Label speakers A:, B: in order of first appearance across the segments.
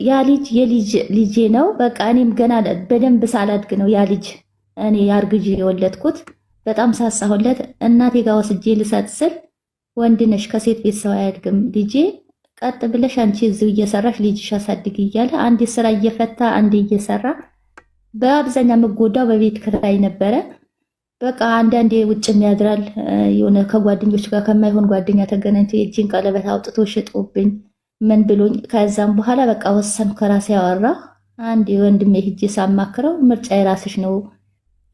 A: ያ ልጅ የልጅ ልጄ ነው። በቃ እኔም ገና በደንብ ሳላድግ ነው ያ ልጅ እኔ አርግዤ የወለድኩት። በጣም ሳሳሁለት። እናቴ ጋር ወስጄ ልሰጥ ስል ወንድ ነሽ፣ ከሴት ቤት ሰው አያድግም፣ ልጄ ቀጥ ብለሽ አንቺ እዚሁ እየሰራሽ ልጅሽ አሳድግ እያለ አንድ ስራ እየፈታ አንድ እየሰራ፣ በአብዛኛው የምጎዳው በቤት ክራይ ነበረ። በቃ አንዳንዴ ውጭም ያድራል። የሆነ ከጓደኞች ጋር ከማይሆን ጓደኛ ተገናኝቶ የእጅን ቀለበት አውጥቶ ሽጦብኝ ምን ብሎኝ፣ ከዛም በኋላ በቃ ወሰንኩ። ከራሴ ያወራ አንድ ወንድሜ ሂጄ ሳማክረው ምርጫ የራስሽ ነው፣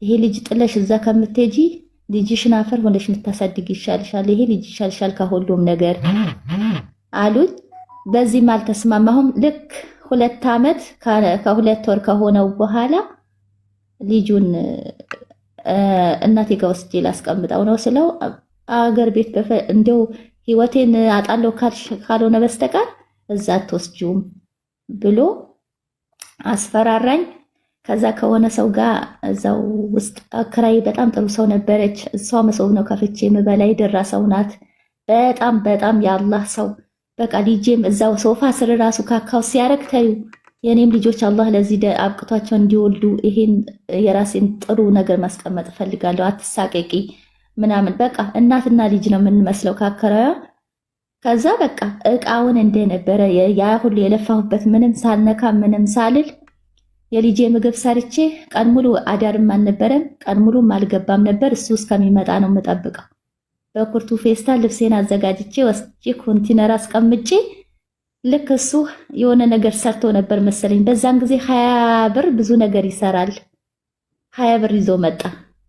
A: ይሄ ልጅ ጥለሽ እዛ ከምትሄጂ ልጅሽን አፈር ሆነሽ የምታሳድግ ይሻልሻል፣ ይሄ ልጅ ይሻልሻል ከሁሉም ነገር አሉኝ። በዚህም አልተስማማሁም። ልክ 2 ዓመት ከ2 ወር ከሆነው በኋላ ልጁን እናቴ ጋር ወስጄ ላስቀምጠው ነው ስለው አገር ቤት እንደው ህይወቴን አጣለው ካልሆነ በስተቀር እዛ አትወስጂውም ብሎ አስፈራራኝ። ከዛ ከሆነ ሰው ጋር እዛው ውስጥ አከራይ በጣም ጥሩ ሰው ነበረች። እሷ መሶብ ነው ከፍቼ የምበላ፣ የደራ ሰው ናት። በጣም በጣም የአላህ ሰው። በቃ ልጄም እዛው ሶፋ ስር ራሱ ካካው ሲያረግ ተዩ፣ የእኔም ልጆች አላህ ለዚህ አብቅቷቸው እንዲወልዱ ይሄን የራሴን ጥሩ ነገር ማስቀመጥ እፈልጋለሁ፣ አትሳቀቂ ምናምን። በቃ እናትና ልጅ ነው የምንመስለው ካከራያ። ከዛ በቃ እቃውን እንደነበረ ያ ሁሉ የለፋሁበት ምንም ሳልነካ ምንም ሳልል የልጄ ምግብ ሰርቼ ቀን ሙሉ አዳርም አልነበረም፣ ቀን ሙሉም አልገባም ነበር። እሱ እስከሚመጣ ነው የምጠብቀው። በኩርቱ ፌስታል ልብሴን አዘጋጅቼ ወስጄ ኮንቲነር አስቀምጬ ልክ እሱ የሆነ ነገር ሰርቶ ነበር መሰለኝ። በዛን ጊዜ 20 ብር ብዙ ነገር ይሰራል። 20 ብር ይዞ መጣ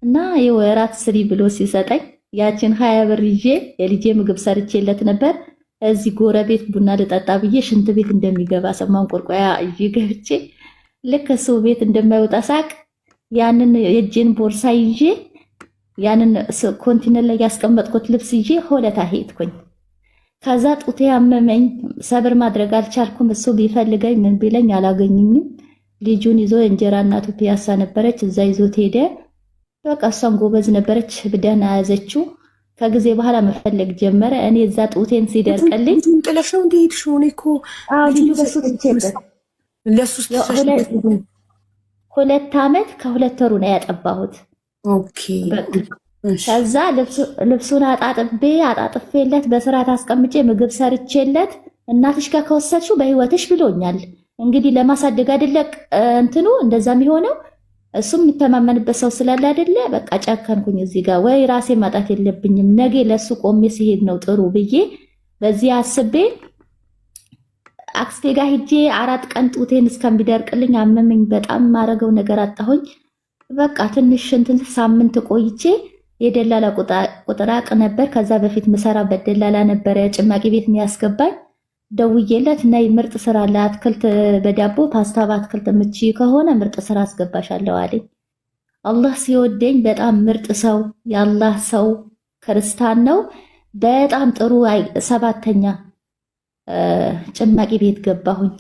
A: እና ይኸው እራት ስሪ ብሎ ሲሰጠኝ ያችን 20 ብር ይዤ የልጄ ምግብ ሰርቼለት ነበር። እዚህ ጎረቤት ቡና ልጠጣ ብዬ ሽንት ቤት እንደሚገባ ሰው ማንቆርቆያ ይዤ ገብቼ ልክ እሱ ቤት እንደማይወጣ ሳቅ ያንን የእጄን ቦርሳ ይዤ ያንን ኮንቲነር ላይ ያስቀመጥኩት ልብስ ይዤ ሆለታ ሄድኩኝ። ከዛ ጡቴ ያመመኝ፣ ሰብር ማድረግ አልቻልኩም። እሱ ቢፈልገኝ ምን ቢለኝ አላገኘኝም። ልጁን ይዞ እንጀራ እናቱ ፒያሳ ነበረች፣ እዛ ይዞት ሄደ። በቃ እሷም ጎበዝ ነበረች፣ ደህና ያዘችው። ከጊዜ በኋላ መፈለግ ጀመረ። እኔ እዛ ጡቴን ሲደርቅልኝ
B: ልጁን ጥለሽ ነው እንደ ሄድሽው? እኔ እኮ
A: አዎ
B: ልጁን
A: ልጁ በሱ ትቼበት
B: ለሱ ስትሰሽ
A: 2 ዓመት ከ2 ወሩ ነው ያጠባሁት።
B: Okay።
A: በቃ
B: እሺ።
A: ከዛ ልብሱን አጣጥቤ አጣጥፌለት በስርዓት አስቀምጬ ምግብ ሰርቼለት እናትሽ ጋር ከወሰድሽው በህይወትሽ ብሎኛል። እንግዲህ ለማሳደግ አይደለ እንትኑ እንደዛ የሚሆነው፣ እሱም የሚተማመንበት ሰው ስላለ አይደለ። በቃ ጨከንኩኝ። እዚህ ጋር ወይ ራሴ ማጣት የለብኝም፣ ነገ ለእሱ ቆሜ ሲሄድ ነው ጥሩ ብዬ በዚህ አስቤ አክስቴ ጋር ሂጄ 4 ቀን ጡቴን እስከሚደርቅልኝ አመመኝ። በጣም ማረገው ነገር አጣሁኝ። በቃ ትንሽ እንትን ሳምንት ቆይቼ የደላላ ቁጥር አቅ ነበር። ከዛ በፊት ምሰራበት ደላላ ነበረ ጭማቂ ቤት የሚያስገባኝ። ደውዬለት ነይ ምርጥ ስራ ለአትክልት በዳቦ ፓስታ በአትክልት የምትችይ ከሆነ ምርጥ ስራ አስገባሻለሁ አለኝ። አላህ ሲወደኝ በጣም ምርጥ ሰው፣ የአላህ ሰው፣ ክርስቲያን ነው። በጣም ጥሩ ሰባተኛ ጭማቂ ቤት ገባሁኝ።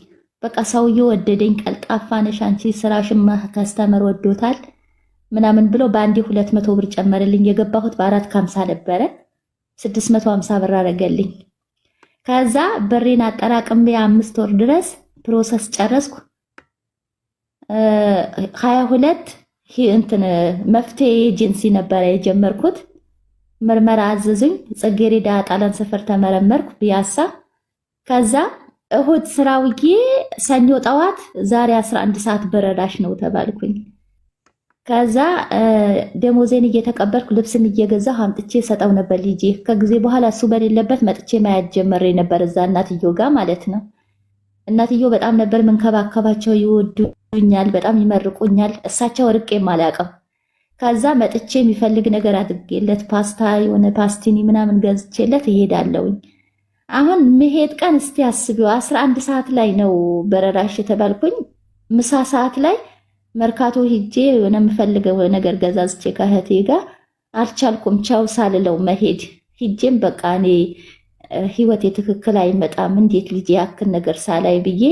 A: በቃ ሰውዬው ወደደኝ። ቀልጣፋ ነሽ አንቺ፣ ስራሽን customer ወዶታል ምናምን ብሎ በአንዴ 200 ብር ጨመረልኝ። የገባሁት በ4.50 ነበረ፣ 650 ብር አደረገልኝ። ከዛ ብሬን አጠራቅሜ 5 ወር ድረስ process ጨረስኩ። 22 እንትን መፍትሄ ኤጀንሲ ነበረ የጀመርኩት። ምርመራ አዘዙኝ። ጽጌሬዳ ጣሊያን ሰፈር ተመረመርኩ ፒያሳ። ከዛ እሁድ ስራ ውዬ ሰኞ ጠዋት ዛሬ 11 ሰዓት በረራሽ ነው ተባልኩኝ። ከዛ ደሞዜን እየተቀበልኩ ልብስም እየገዛሁ አምጥቼ ሰጠው ነበር ልጄ። ከጊዜ በኋላ እሱ በሌለበት መጥቼ ማየት ጀመሬ ነበር እዛ እናትዮ ጋር ማለት ነው። እናትዮ በጣም ነበር ምንከባከባቸው፣ ይወዱኛል፣ በጣም ይመርቁኛል። እሳቸው ርቄም አላውቅም። ከዛ መጥቼ የሚፈልግ ነገር አድርጌለት ፓስታ የሆነ ፓስቲኒ ምናምን ገዝቼለት እሄዳለሁኝ። አሁን መሄድ ቀን እስቲ አስቢው፣ 11 ሰዓት ላይ ነው በረራሽ የተባልኩኝ። ምሳ ሰዓት ላይ መርካቶ ሂጄ የሆነ የምፈልገው ነገር ገዛዝቼ ከእህቴ ጋር አልቻልኩም፣ ቻው ሳልለው መሄድ። ሂጄም በቃ እኔ ህይወቴ ትክክል አይመጣም፣ እንዴት ልጄ ያክል ነገር ሳላይ ብዬ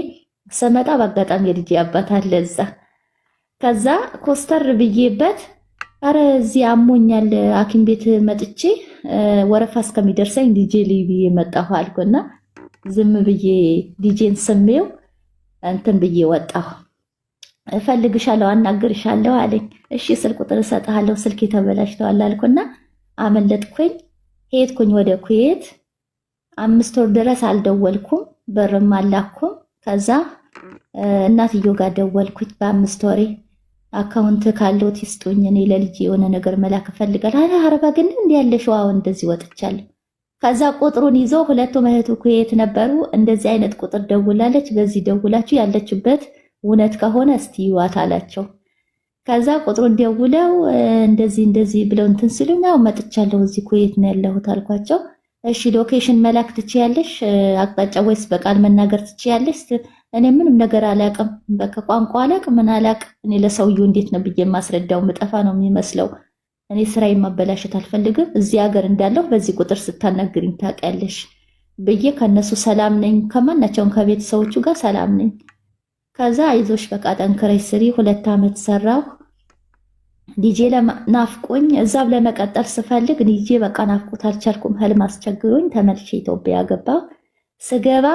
A: ስመጣ በአጋጣሚ የልጄ አባት አለ እዛ። ከዛ ኮስተር ብዬበት አረ እዚህ አሞኛል፣ ሐኪም ቤት መጥቼ ወረፋ እስከሚደርሰኝ ልጄ ልይ ብዬ መጣሁ አልኩና ዝም ብዬ ልጄን ስሜው እንትን ብዬ ወጣሁ። እፈልግሻለሁ፣ አናግርሻለሁ አለኝ። እሺ ስልክ ቁጥር እሰጥሃለሁ፣ ስልክ ተበላሽተዋል አልኩና አመለጥኩኝ። ሄድኩኝ ወደ ኩዌት። 5 ወር ድረስ አልደወልኩም፣ በርም አላኩም። ከዛ እናትየው ጋር ደወልኩኝ። በ5 ወሬ account ካለዎት ይስጡኝ፣ እኔ ለልጅ የሆነ ነገር መላክ እፈልጋለሁ። አረ አረባ ግን እንዲህ ያለሽው አሁን እንደዚህ ወጥቻለሁ። ከዛ ቁጥሩን ይዞ ሁለቱም እህቱ ኩዌት ነበሩ። እንደዚህ አይነት ቁጥር ደውላለች፣ በዚህ ደውላችሁ ያለችበት እውነት ከሆነ እስቲ ይዋት አላቸው። ከዛ ቁጥሩን ደውለው እንደዚህ እንደዚህ ብለው እንትን ሲሉኝ አዎ መጥቻለሁ፣ እዚህ ኩዌት ነው ያለሁት አልኳቸው። እሺ location መላክ ትችያለሽ፣ አቅጣጫ ወይስ በቃል መናገር ትችያለሽ? እኔ ምንም ነገር አላቅም፣ በቃ ቋንቋ አላቅም፣ ምን አላቅም። እኔ ለሰውየው እንዴት ነው ብዬ የማስረዳው? ምጠፋ ነው የሚመስለው። እኔ ስራዬን ማበላሸት አልፈልግም። እዚህ ሀገር እንዳለሁ በዚህ ቁጥር ስታናግሪኝ ታውቂያለሽ ብዬ ከነሱ ሰላም ነኝ፣ ከማናቸውም ከቤተሰቦቹ ጋር ሰላም ነኝ። ከዛ አይዞሽ በቃ ጠንክረሽ ስሪ። 2 ዓመት ሰራሁ። ልጄ ናፍቆኝ እዛም ለመቀጠል ስፈልግ ልጄ በቃ ናፍቆት አልቻልኩም። ህልም አስቸግሮኝ ተመልሼ ኢትዮጵያ ገባሁ። ስገባ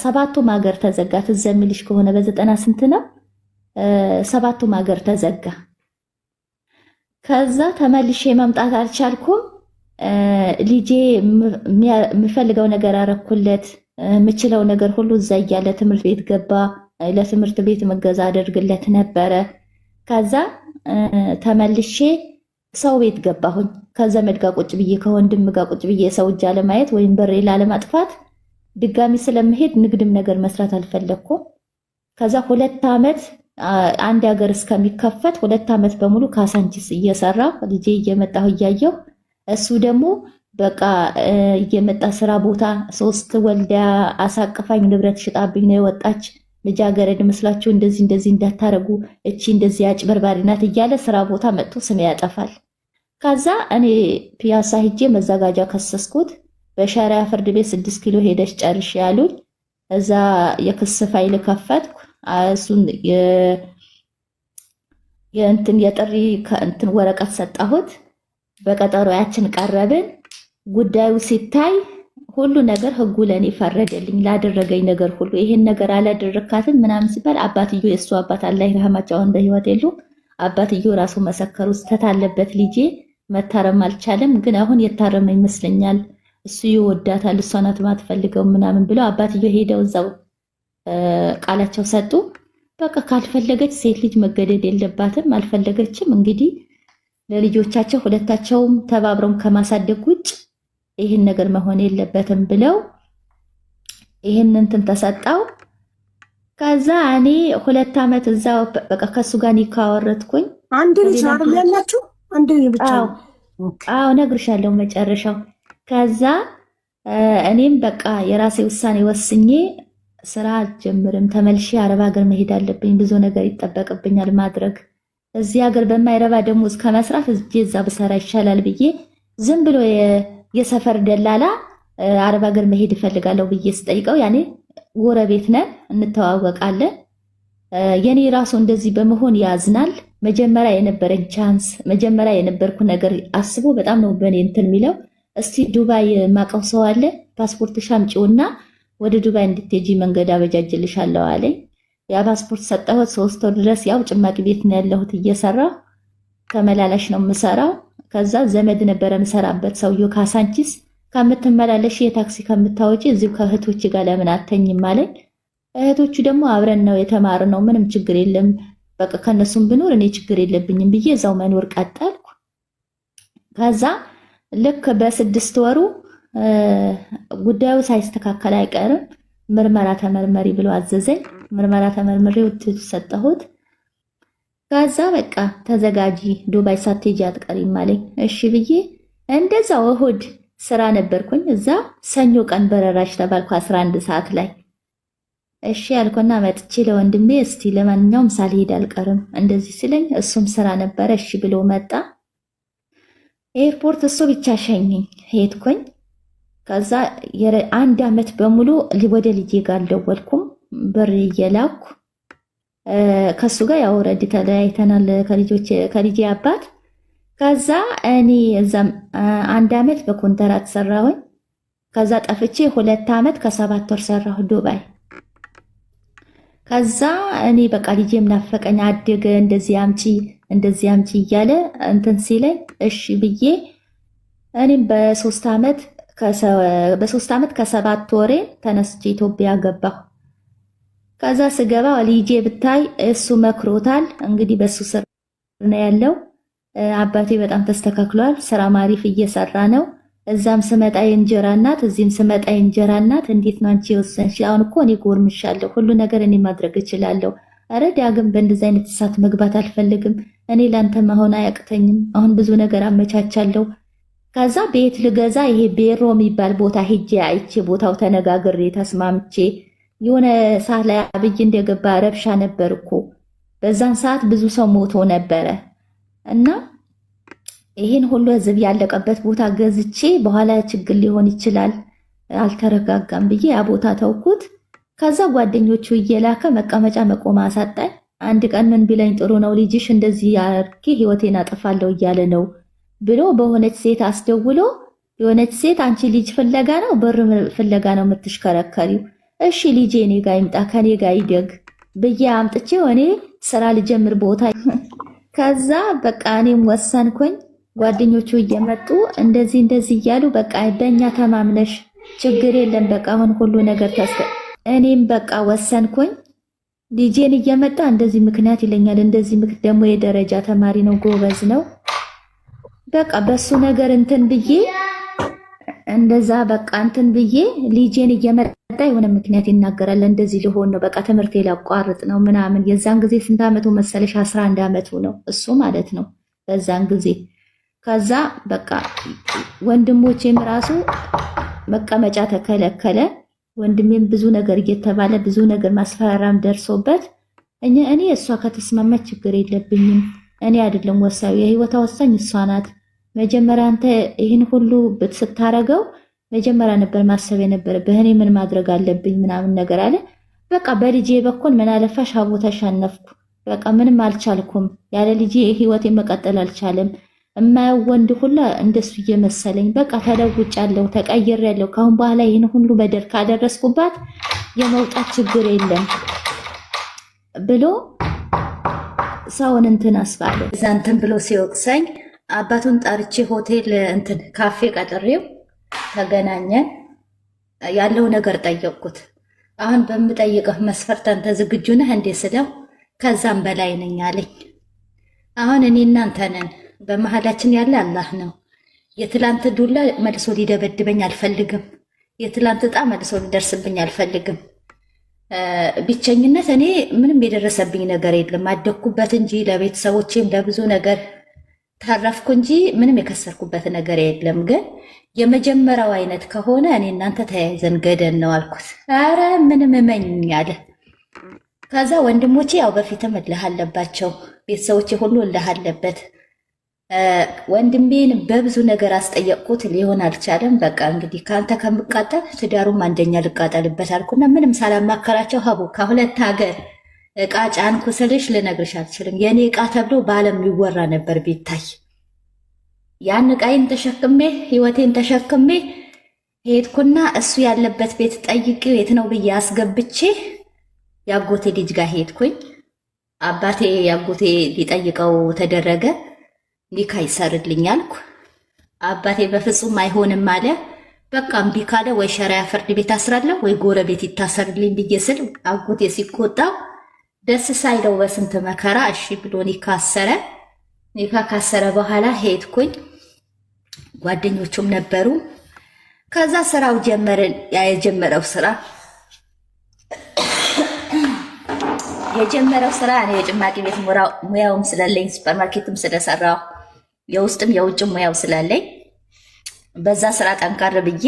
A: 7ቱም ሀገር ተዘጋ። ትዝ የሚልሽ ከሆነ በዘጠና ስንት ነው 7ቱም ሀገር ተዘጋ። ከዛ ተመልሼ መምጣት አልቻልኩም። ልጄ የምፈልገው ነገር አረኩለት፣ የምችለው ነገር ሁሉ እዛ እያለ ትምህርት ቤት ገባ። ለትምህርት ቤት መገዛ አደርግለት ነበረ። ከዛ ተመልሼ ሰው ቤት ገባሁኝ። ከዘመድ ጋር ቁጭ ብዬ ከወንድም ጋር ቁጭ ብዬ ሰው እጅ አለማየት ወይም በሬ ላለማጥፋት ድጋሚ ስለምሄድ ንግድም ነገር መስራት አልፈለኩም። ከዛ 2 ዓመት አንድ ሀገር እስከሚከፈት 2 ዓመት በሙሉ ካሳንቺስ እየሰራሁ ልጄ እየመጣሁ እያየሁ እሱ ደግሞ በቃ እየመጣ ስራ ቦታ 3 ወልዳ አሳቅፋኝ ንብረት ሽጣብኝ ነው የወጣች። ልጃገረድ መስላችሁ እንደዚህ እንደዚህ እንዳታረጉ እቺ እንደዚህ አጭበርባሪ ናት እያለ ስራ ቦታ መጥቶ ስሜ ያጠፋል። ከዛ እኔ ፒያሳ ሄጄ መዘጋጃ ከሰስኩት። በሸሪያ ፍርድ ቤት 6 ኪሎ ሄደሽ ጨርሽ ያሉኝ። እዛ የክስ ፋይል ከፈትኩ። እሱን የእንትን የጥሪ ከእንትን ወረቀት ሰጣሁት። በቀጠሮያችን ቀረብን። ጉዳዩ ሲታይ ሁሉ ነገር ህጉ ለኔ ፈረደልኝ ላደረገኝ ነገር ሁሉ። ይሄን ነገር አላደረካትም ምናምን ሲባል አባትዮ የሱ አባት አላህ ይርሐማቸው አሁን በህይወት የሉም። አባትዮ ራሱ መሰከሩ። ስህተት አለበት ልጄ መታረም አልቻለም፣ ግን አሁን የታረመ ይመስለኛል፣ እሱ ይወዳታል፣ እሷ ናት የማትፈልገው ምናምን ብለው አባትዮ ሄደው እዛው ቃላቸው ሰጡ። በቃ ካልፈለገች ሴት ልጅ መገደድ የለባትም፣ አልፈለገችም። እንግዲህ ለልጆቻቸው ሁለታቸውም ተባብረው ከማሳደግ ውጭ ይሄን ነገር መሆን የለበትም ብለው ይሄን እንትን ተሰጣው። ከዛ እኔ 2 ዓመት እዛው በቃ ከሱ ጋር ኒካ አወረድኩኝ።
B: አንድ ልጅ ነው አይደል ያላችሁ? አንድ ልጅ ብቻ ነው።
A: አዎ እነግርሻለሁ መጨረሻው። ከዛ እኔም በቃ የራሴ ውሳኔ ወስኜ ስራ አልጀምርም፣ ተመልሼ አረብ ሀገር መሄድ አለብኝ፣ ብዙ ነገር ይጠበቅብኛል ማድረግ። እዚህ ሀገር በማይረባ ደሞዝ ከመስራት እዚህ እዛ ብሰራ ይሻላል ብዬ ዝም ብሎ የሰፈር ደላላ አረብ ሀገር መሄድ እፈልጋለሁ ብዬ ስጠይቀው ያኔ ጎረቤት ነን እንተዋወቃለን፣ የኔ ራሱ እንደዚህ በመሆን ያዝናል። መጀመሪያ የነበረኝ chance መጀመሪያ የነበርኩ ነገር አስቦ በጣም ነው በኔ እንትን የሚለው። እስቲ ዱባይ ማቀው ሰው አለ ፓስፖርትሽ አምጪውና ወደ ዱባይ እንድትሄጂ መንገድ አበጃጅልሻለሁ አለኝ። ያ ፓስፖርት ሰጠሁት። 3 ወር ድረስ ያው ጭማቂ ቤት ነው ያለሁት እየሰራሁ ተመላላሽ ነው የምሰራው። ከዛ ዘመድ ነበረ የምሰራበት ሰውየው ካሳንቺስ ከምትመላለሽ የታክሲ ከምታወጪ እዚሁ ከእህቶች ጋር ለምን አተኝም አለኝ። እህቶቹ ደግሞ አብረን ነው የተማርነው ምንም ችግር የለም በቃ ከነሱም ብኖር እኔ ችግር የለብኝም ብዬ እዛው መኖር ቀጠልኩ። ከዛ ልክ በ6 ወሩ ጉዳዩ ሳይስተካከል አይቀርም ምርመራ ተመርመሪ ብሎ አዘዘኝ። ምርመራ ተመርምሬ ውጤቱ ሰጠሁት። ከዛ በቃ ተዘጋጂ ዱባይ ሳትሄጂ አትቀሪም አለኝ። እሺ ብዬ እንደዛው እሁድ ስራ ነበርኩኝ እዛ ሰኞ ቀን በረራሽ ተባልኩ 11 ሰዓት ላይ። እሺ አልኩና መጥቼ ለወንድሜ እስቲ ለማንኛውም ሳልሄድ አልቀርም እንደዚህ ሲለኝ እሱም ስራ ነበረ እሺ ብሎ መጣ። ኤርፖርት እሱ ብቻ ሸኘኝ ሄድኩኝ። ከዛ 1 ዓመት በሙሉ ወደ ልጄ ጋር አልደወልኩም ብር እየላኩ ከሱ ጋር ያው already ተለያይተናል ከልጄ አባት። ከዛ እኔ እዛም 1 ዓመት በኮንትራት ሰራሁኝ። ከዛ ጠፍቼ 2 ዓመት ከ7 ወር ሰራሁ ዱባይ። ከዛ እኔ በቃ ልጄም ናፈቀኝ፣ አደገ፣ እንደዚህ አምጪ እንደዚህ አምጪ እያለ እንትን ሲለኝ እሺ ብዬ እኔም በ3 ዓመት ከ7 ወሬ ተነስቼ ኢትዮጵያ ገባሁ። ከዛ ስገባ ልጄ ብታይ እሱ መክሮታል። እንግዲህ በሱ ስር ነው ያለው። አባቴ በጣም ተስተካክሏል። ስራ ማሪፍ እየሰራ ነው። እዛም ስመጣ የእንጀራ እናት፣ እዚህም ስመጣ የእንጀራ እናት። እንዴት ነው አንቺ የወሰንሽ? አሁን እኮ እኔ ጎርምሻለሁ፣ ሁሉ ነገር እኔ ማድረግ እችላለሁ። አረ ዳግም በእንደዚህ አይነት እሳት መግባት አልፈልግም። እኔ ላንተ መሆን አያቅተኝም። አሁን ብዙ ነገር አመቻቻለሁ። ከዛ ቤት ልገዛ ይሄ ቤሮ የሚባል ቦታ ሄጄ አይቼ ቦታው ተነጋግሬ ተስማምቼ የሆነ ሰዓት ላይ አብይ እንደገባ ረብሻ ነበር እኮ፣ በዛን ሰዓት ብዙ ሰው ሞቶ ነበረ። እና ይህን ሁሉ ህዝብ ያለቀበት ቦታ ገዝቼ በኋላ ችግር ሊሆን ይችላል፣ አልተረጋጋም ብዬ ያ ቦታ ተውኩት። ከዛ ጓደኞቹ እየላከ መቀመጫ መቆም አሳጣኝ። አንድ ቀን ምን ቢለኝ ጥሩ ነው፣ ልጅሽ እንደዚህ አድርጌ ህይወቴን አጠፋለሁ እያለ ነው ብሎ በሆነች ሴት አስደውሎ፣ የሆነች ሴት አንቺ ልጅ ፍለጋ ነው ብር ፍለጋ ነው የምትሽከረከሪው፣ እሺ ልጄ እኔ ጋ ይምጣ፣ ከኔ ጋ ይደግ ብዬ አምጥቼው እኔ ስራ ልጀምር ቦታ። ከዛ በቃ እኔም ወሰንኩኝ። ጓደኞቹ እየመጡ እንደዚህ እንደዚህ እያሉ በቃ በእኛ ተማምነሽ ችግር የለም፣ በቃ አሁን ሁሉ ነገር እኔም በቃ ወሰንኩኝ። ልጄን እየመጣ እንደዚህ ምክንያት ይለኛል። እንደዚህ ደግሞ የደረጃ ተማሪ ነው፣ ጎበዝ ነው። በቃ በሱ ነገር እንትን ብዬ እንደዛ በቃ እንትን ብዬ ልጄን እየመጣ የሆነ ምክንያት ይናገራል። እንደዚህ ሊሆን ነው፣ በቃ ትምህርት ላቋርጥ ነው ምናምን። የዛን ጊዜ ስንት ዓመቱ መሰለሽ? 11 ዓመቱ ነው እሱ ማለት ነው በዛን ጊዜ። ከዛ በቃ ወንድሞቼም ራሱ መቀመጫ ተከለከለ። ወንድሜም ብዙ ነገር እየተባለ ብዙ ነገር ማስፈራራም ደርሶበት እኔ እሷ ከተስማማች ችግር የለብኝም፣ እኔ አይደለም ወሳኙ፣ የህይወቷ ወሳኝ እሷ ናት። መጀመሪያ አንተ ይህን ሁሉ ስታረገው መጀመሪያ ነበር ማሰብ የነበረብህ። እኔ ምን ማድረግ አለብኝ ምናምን ነገር አለ። በቃ በልጄ በኩል ምን አለፋሽ አቦ ተሸነፍኩ። በቃ ምንም አልቻልኩም። ያለ ልጄ ህይወቴ መቀጠል አልቻለም። የማየው ወንድ ሁላ እንደሱ እየመሰለኝ በቃ ተለውጫለሁ፣ ተቀይሬያለሁ። ከአሁን በኋላ ይህን ሁሉ በደል ካደረስኩባት የመውጣት ችግር የለም ብሎ ሰውን እንትን አስባለ። እዛ እንትን ብሎ ሲወቅሰኝ አባቱን ጠርቼ ሆቴል እንትን ካፌ ቀጥሬው ተገናኘን። ያለው ነገር ጠየቅኩት። አሁን በምጠይቅህ መስፈርት አንተ ዝግጁ ነህ እንዴ ስለው ከዛም በላይ ነኝ አለኝ። አሁን እኔ እናንተ ነን፣ በመሀላችን ያለ አላህ ነው። የትላንት ዱላ መልሶ ሊደበድበኝ አልፈልግም። የትላንት እጣ መልሶ ሊደርስብኝ አልፈልግም። ብቸኝነት እኔ ምንም የደረሰብኝ ነገር የለም። አደግኩበት እንጂ ለቤተሰቦቼም ለብዙ ነገር ተረፍኩ እንጂ ምንም የከሰርኩበት ነገር የለም። ግን የመጀመሪያው አይነት ከሆነ እኔ እናንተ ተያይዘን ገደል ነው አልኩት። ኧረ ምንም እመኝ አለ። ከዛ ወንድሞቼ ያው በፊትም እልህ አለባቸው፣ ቤተሰቦቼ ሁሉ እልህ አለበት። ወንድሜን በብዙ ነገር አስጠየቅኩት፣ ሊሆን አልቻለም። በቃ እንግዲህ ከአንተ ከምቃጠል ትዳሩም አንደኛ ልቃጠልበት አልኩና ምንም ሳላማከራቸው ሀቡ ከሁለት ሀገር እቃ ጫንኩ ስልሽ ልነግርሽ አልችልም። የእኔ እቃ ተብሎ በዓለም ይወራ ነበር ቢታይ። ያን እቃዬን ተሸክሜ ህይወቴን ተሸክሜ ሄድኩና እሱ ያለበት ቤት ጠይቄው የት ነው ብዬ አስገብቼ ያጎቴ ልጅ ጋር ሄድኩኝ። አባቴ ያጎቴ ሊጠይቀው ተደረገ። ኒካ ይሰርልኝ አልኩ። አባቴ በፍጹም አይሆንም አለ። በቃ እምቢ ካለ ወይ ሸሪያ ፍርድ ቤት አስራለሁ ወይ ጎረቤት ይታሰርልኝ ብዬ ስል አጎቴ ሲቆጣው ደስ ሳይለው በስንት መከራ እሺ ብሎ ኒካ አሰረ። ኒካ ካሰረ በኋላ ሄድኩኝ። ጓደኞቹም ነበሩ። ከዛ ስራው ጀመርን። ያ የጀመረው ስራ እኔ የጭማቂ ቤት ሙያውም ስላለኝ፣ ሱፐርማርኬትም ስለሰራው፣ የውስጥም የውጭም ሙያው ስላለኝ በዛ ስራ ጠንካር ብዬ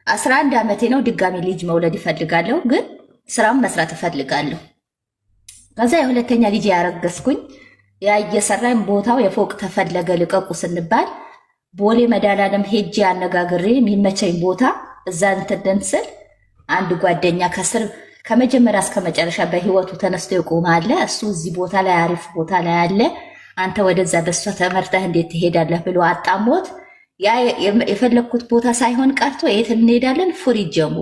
A: 11 ዓመቴ ነው። ድጋሚ ልጅ መውለድ እፈልጋለሁ፣ ግን ስራም መስራት እፈልጋለሁ። ከዛ የሁለተኛ ልጅ ያረገዝኩኝ። ያ እየሰራኝ ቦታው የፎቅ ተፈለገ፣ ልቀቁ ስንባል ቦሌ መድኃኒዓለም ሄጄ አነጋግሬ የሚመቸኝ ቦታ እዛ እንትን ስል አንድ ጓደኛ ከስር ከመጀመሪያ እስከ መጨረሻ በህይወቱ ተነስቶ የቆመ አለ። እሱ እዚህ ቦታ ላይ አሪፍ ቦታ ላይ አለ፣ አንተ ወደዛ በሷ ተመርተህ እንዴት ትሄዳለህ ብሎ አጣሞት ያ የፈለግኩት ቦታ ሳይሆን ቀርቶ የት እንሄዳለን? ፉሪ ጀሞ።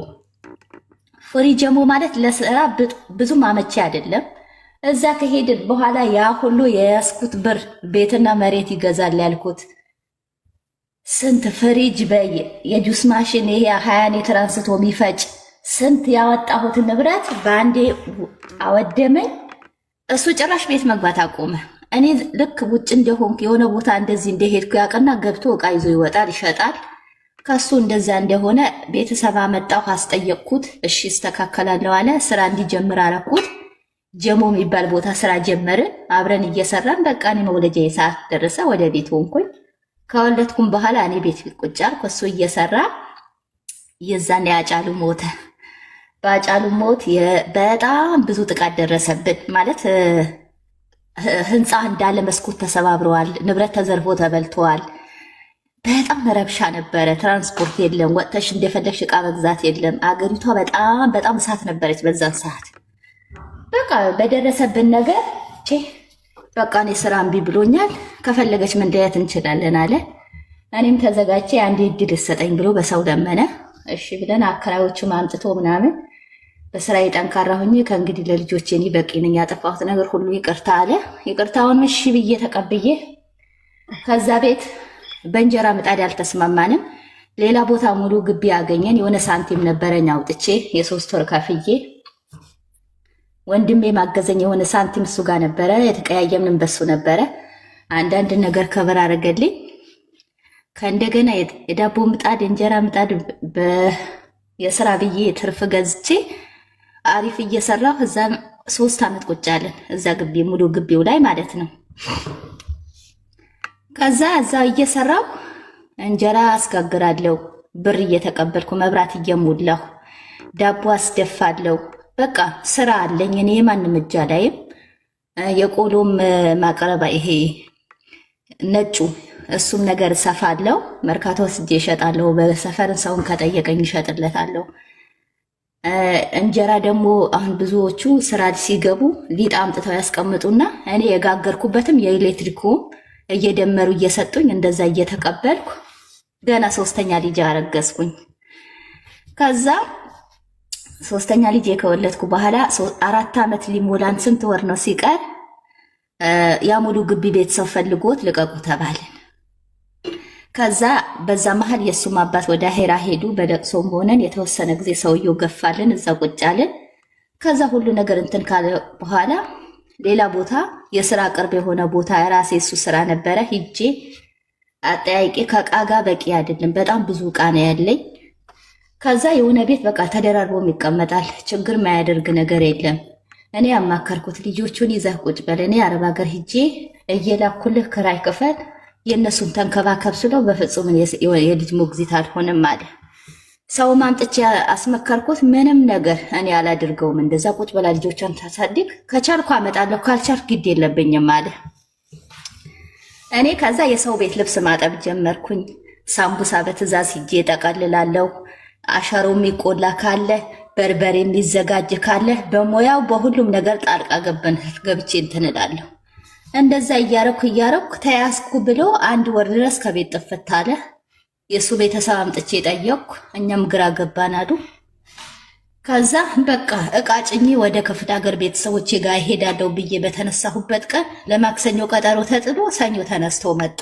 A: ጀሞ ማለት ለስራ ብዙም አመቺ አይደለም። እዛ ከሄድን በኋላ ያ ሁሉ የያዝኩት ብር ቤትና መሬት ይገዛል ያልኩት ስንት ፍሪጅ በይ የ juice machine ይሄ 20 ሊትር አንስቶ የሚፈጭ ስንት ያወጣሁት ንብረት በአንዴ አወደመኝ። እሱ ጭራሽ ቤት መግባት አቆመ። እኔ ልክ ውጭ እንደሆንኩ የሆነ ቦታ እንደዚህ እንደሄድኩ ያውቅና ገብቶ እቃ ይዞ ይወጣል፣ ይሸጣል። ከሱ እንደዛ እንደሆነ ቤተሰብ አመጣሁ፣ አስጠየቅኩት። እሺ እስተካከላለሁ አለ። ስራ እንዲጀምር አረኩት። ጀሞ የሚባል ቦታ ስራ ጀመርን። አብረን እየሰራን በቃ እኔ መውለጃ ሰዓት ደረሰ፣ ወደ ቤት ሆንኩኝ። ከወለድኩም በኋላ እኔ ቤት ቁጭ አልኩ፣ እሱ እየሰራ። የዛን ያጫሉ ሞተ። በአጫሉ ሞት በጣም ብዙ ጥቃት ደረሰብን። ማለት ህንፃ እንዳለ መስኮት ተሰባብረዋል፣ ንብረት ተዘርፎ ተበልተዋል። በጣም ረብሻ ነበረ። ትራንስፖርት የለም፣ ወጥተሽ እንደፈለግሽ እቃ መግዛት የለም። አገሪቷ በጣም በጣም እሳት ነበረች በዛን ሰዓት። በቃ በደረሰብን ነገር በቃ እኔ ስራ እምቢ ብሎኛል፣ ከፈለገች መለያየት እንችላለን አለ። እኔም ተዘጋጅቼ አንድ እድል ይሰጠኝ ብሎ በሰው ለመነ። እሺ ብለን አከራዮቹም አምጥቶ ምናምን በስራዬ ጠንካራ ሆኜ ከእንግዲህ ለልጆቼ እኔ በቂ ነኝ፣ ያጠፋሁት ነገር ሁሉ ይቅርታ አለ። ይቅርታውን እሺ ብዬ ተቀብዬ ከዛ ቤት በእንጀራ ምጣድ አልተስማማንም። ሌላ ቦታ ሙሉ ግቢ አገኘን። የሆነ ሳንቲም ነበረኝ አውጥቼ የ3 ወር ከፍዬ ወንድሜ ማገዘኝ የሆነ ሳንቲም እሱ ጋር ነበረ። የተቀያየምንም በሱ ነበረ። አንዳንድ ነገር ከበር አደረገልኝ። ከእንደገና የዳቦ ምጣድ እንጀራ ምጣድ የስራ ብዬ ትርፍ ገዝቼ አሪፍ እየሰራሁ እዛ 3 ዓመት ቁጭ አለን። እዛ ግቢ ሙሉ ግቢው ላይ ማለት ነው። ከዛ እዛ እየሰራሁ እንጀራ አስጋግራለሁ፣ ብር እየተቀበልኩ መብራት እየሞላሁ ዳቦ አስደፋለሁ። በቃ ስራ አለኝ እኔ የማንም እጅ አላይም። የቆሎም ማቅረባ ይሄ ነጩ እሱም ነገር እሰፋለሁ። መርካቶ ወስጄ እሸጣለሁ። በሰፈርን ሰውን ከጠየቀኝ እሸጥለታለሁ። እንጀራ ደግሞ አሁን ብዙዎቹ ስራ ሲገቡ ሊጥ አምጥተው ያስቀምጡና እኔ የጋገርኩበትም የኤሌክትሪኩም እየደመሩ እየሰጡኝ እንደዛ እየተቀበልኩ ገና ሶስተኛ ልጅ አረገዝኩኝ። ከዛ ሶስተኛ ልጅ ከወለድኩ በኋላ 4 ዓመት ሊሞላን ስንት ወር ነው ሲቀር ያ ሙሉ ግቢ ቤተሰብ ፈልጎት ልቀቁ ተባልን። ከዛ በዛ መሀል የእሱም አባት ወደ አሄራ ሄዱ። በለቅሶም ሆነን የተወሰነ ጊዜ ሰውየው ገፋልን፣ እዛ ቁጭ አልን። ከዛ ሁሉ ነገር እንትን ካለ በኋላ ሌላ ቦታ የስራ ቅርብ የሆነ ቦታ ራሴ እሱ ስራ ነበረ ሂጄ አጠያይቄ ከእቃ ጋር በቂ አይደለም፣ በጣም ብዙ እቃ ነው ያለኝ። ከዛ የሆነ ቤት በቃ ተደራርቦም ይቀመጣል፣ ችግር ማያደርግ ነገር የለም። እኔ ያማከርኩት ልጆቹን ይዘህ ቁጭ በል፣ እኔ አረብ ሀገር ሂጄ እየላኩልህ ክራይ ክፈል፣ የእነሱን ተንከባከብ ስለው በፍጹም የልጅ ሞግዚት አልሆንም አለ። ሰው አምጥቼ አስመከርኩት። ምንም ነገር እኔ አላድርገውም፣ እንደዛ ቁጭ በላ ልጆቿን ታሳድግ፣ ከቻልኩ አመጣለሁ፣ ካልቻልኩ ግድ የለብኝም አለ። እኔ ከዛ የሰው ቤት ልብስ ማጠብ ጀመርኩኝ። ሳምቡሳ በትዕዛዝ ሂጄ እጠቀልላለሁ። አሸሮ የሚቆላ ካለ በርበሬ የሚዘጋጅ ካለ በሙያው በሁሉም ነገር ጣልቃ ገብቼ እንትን እላለሁ። እንደዛ እያረኩ እያረኩ ተያዝኩ ብሎ 1 ወር ድረስ ከቤት ጥፍት አለ። የእሱ ቤተሰብ አምጥቼ ጠየቅኩ። እኛም ግራ ገባን አሉ። ከዛ በቃ እቃ ጭኜ ወደ ክፍለ ሀገር ቤተሰቦቼ ጋር እሄዳለሁ ብዬ በተነሳሁበት ቀን ለማክሰኞ ቀጠሮ ተጥሎ ሰኞ ተነስቶ መጣ።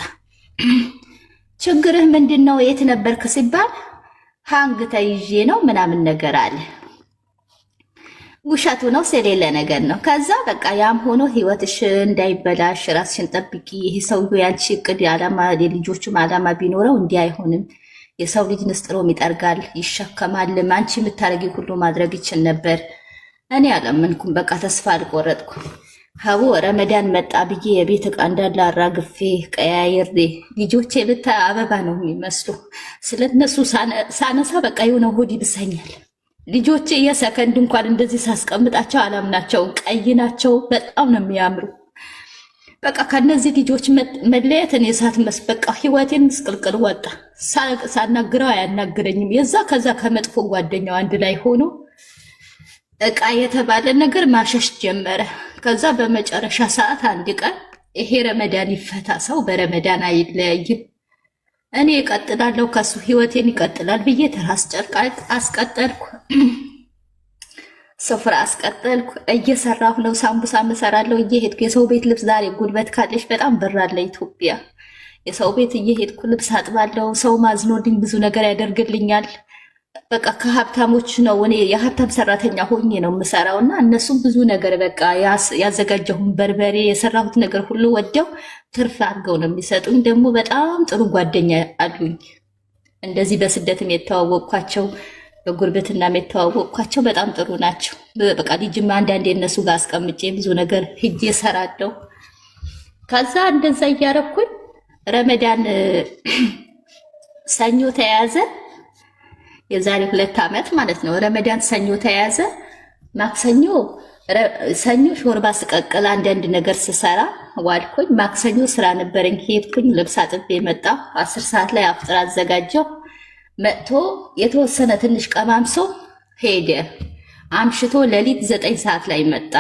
A: ችግርህ ምንድን ነው? የት ነበርክ ሲባል hang ተይዤ ነው ምናምን ነገር አለ። ውሸቱ ነው፣ ስለሌለ ነገር ነው። ከዛ በቃ ያም ሆኖ ህይወትሽ እንዳይበላሽ ራስሽን ጠብቂ። ይሄ ሰውዬው ያንቺ እቅድ ዓላማ የልጆቹም ዓላማ ቢኖረው እንዲህ አይሆንም። የሰው ልጅ ንስጥሮም ይጠርጋል ይሸከማል። አንቺ የምታደርጊ ሁሉ ማድረግ ይችል ነበር። እኔ አላመንኩም። በቃ ተስፋ አልቆረጥኩም። ሀቡ ረመዳን መጣ ብዬ የቤት ዕቃ እንዳለ አራግፌ ቀያይሬ ልጆቼ ብታይ አበባ ነው የሚመስሉ። ስለነሱ ሳነሳ በቃ የሆነ ሆድ ይብሰኛል። ልጆቼ የሰከንድ እንኳን እንደዚህ ሳስቀምጣቸው አላምናቸውም። ቀይ ናቸው፣ በጣም ነው የሚያምሩ። በቃ ከነዚህ ልጆች መለየት እኔ እሳት በቃ ህይወቴን ምስቅልቅል ወጣ። ሳናግረው አያናግረኝም። የዛ ከዛ ከመጥፎ ጓደኛው አንድ ላይ ሆኖ እቃ የተባለ ነገር ማሸሽ ጀመረ። ከዛ በመጨረሻ ሰዓት አንድ ቀን ይሄ ረመዳን ይፈታ፣ ሰው በረመዳን አይለያይም፣ እኔ እቀጥላለሁ ከሱ ህይወቴን ይቀጥላል ብዬ ትራስ ጨርቅ አስቀጠልኩ። ስፍራ አስቀጠልኩ። እየሰራሁ ነው። ሳምቡሳ እሰራለሁ እየሄድኩ የሰው ቤት ልብስ። ዛሬ ጉልበት ካለሽ በጣም ብር አለ ኢትዮጵያ። የሰው ቤት እየሄድኩ ልብስ አጥባለሁ። ሰው ማዝኖልኝ ብዙ ነገር ያደርግልኛል። በቃ ከሀብታሞች ነው፣ እኔ የሀብታም ሰራተኛ ሆኜ ነው የምሰራው እና እነሱም ብዙ ነገር በቃ ያዘጋጀሁን በርበሬ የሰራሁት ነገር ሁሉ ወደው ትርፍ አድርገው ነው የሚሰጡኝ። ደግሞ በጣም ጥሩ ጓደኛ አሉኝ። እንደዚህ በስደትም የተዋወቅኳቸው በጉርብትናም የተዋወቅኳቸው በጣም ጥሩ ናቸው። በቃ ልጅም አንዳንዴ እነሱ ጋር አስቀምጬ ብዙ ነገር ሂጄ እሰራለሁ። ከዛ እንደዛ እያረኩኝ ረመዳን ሰኞ ተያዘ። የዛሬ 2 ዓመት ማለት ነው። ረመዳን ሰኞ ተያዘ። ማክሰኞ ሰኞ ሾርባ ስቀቅል አንዳንድ ነገር ስሰራ ዋልኩኝ። ማክሰኞ ስራ ነበረኝ፣ ሄድኩኝ። ልብስ አጥቤ መጣሁ። 10 ሰዓት ላይ አፍጥር አዘጋጀሁ። መጥቶ የተወሰነ ትንሽ ቀማምሶ ሄደ። አምሽቶ ሌሊት 9 ሰዓት ላይ መጣ።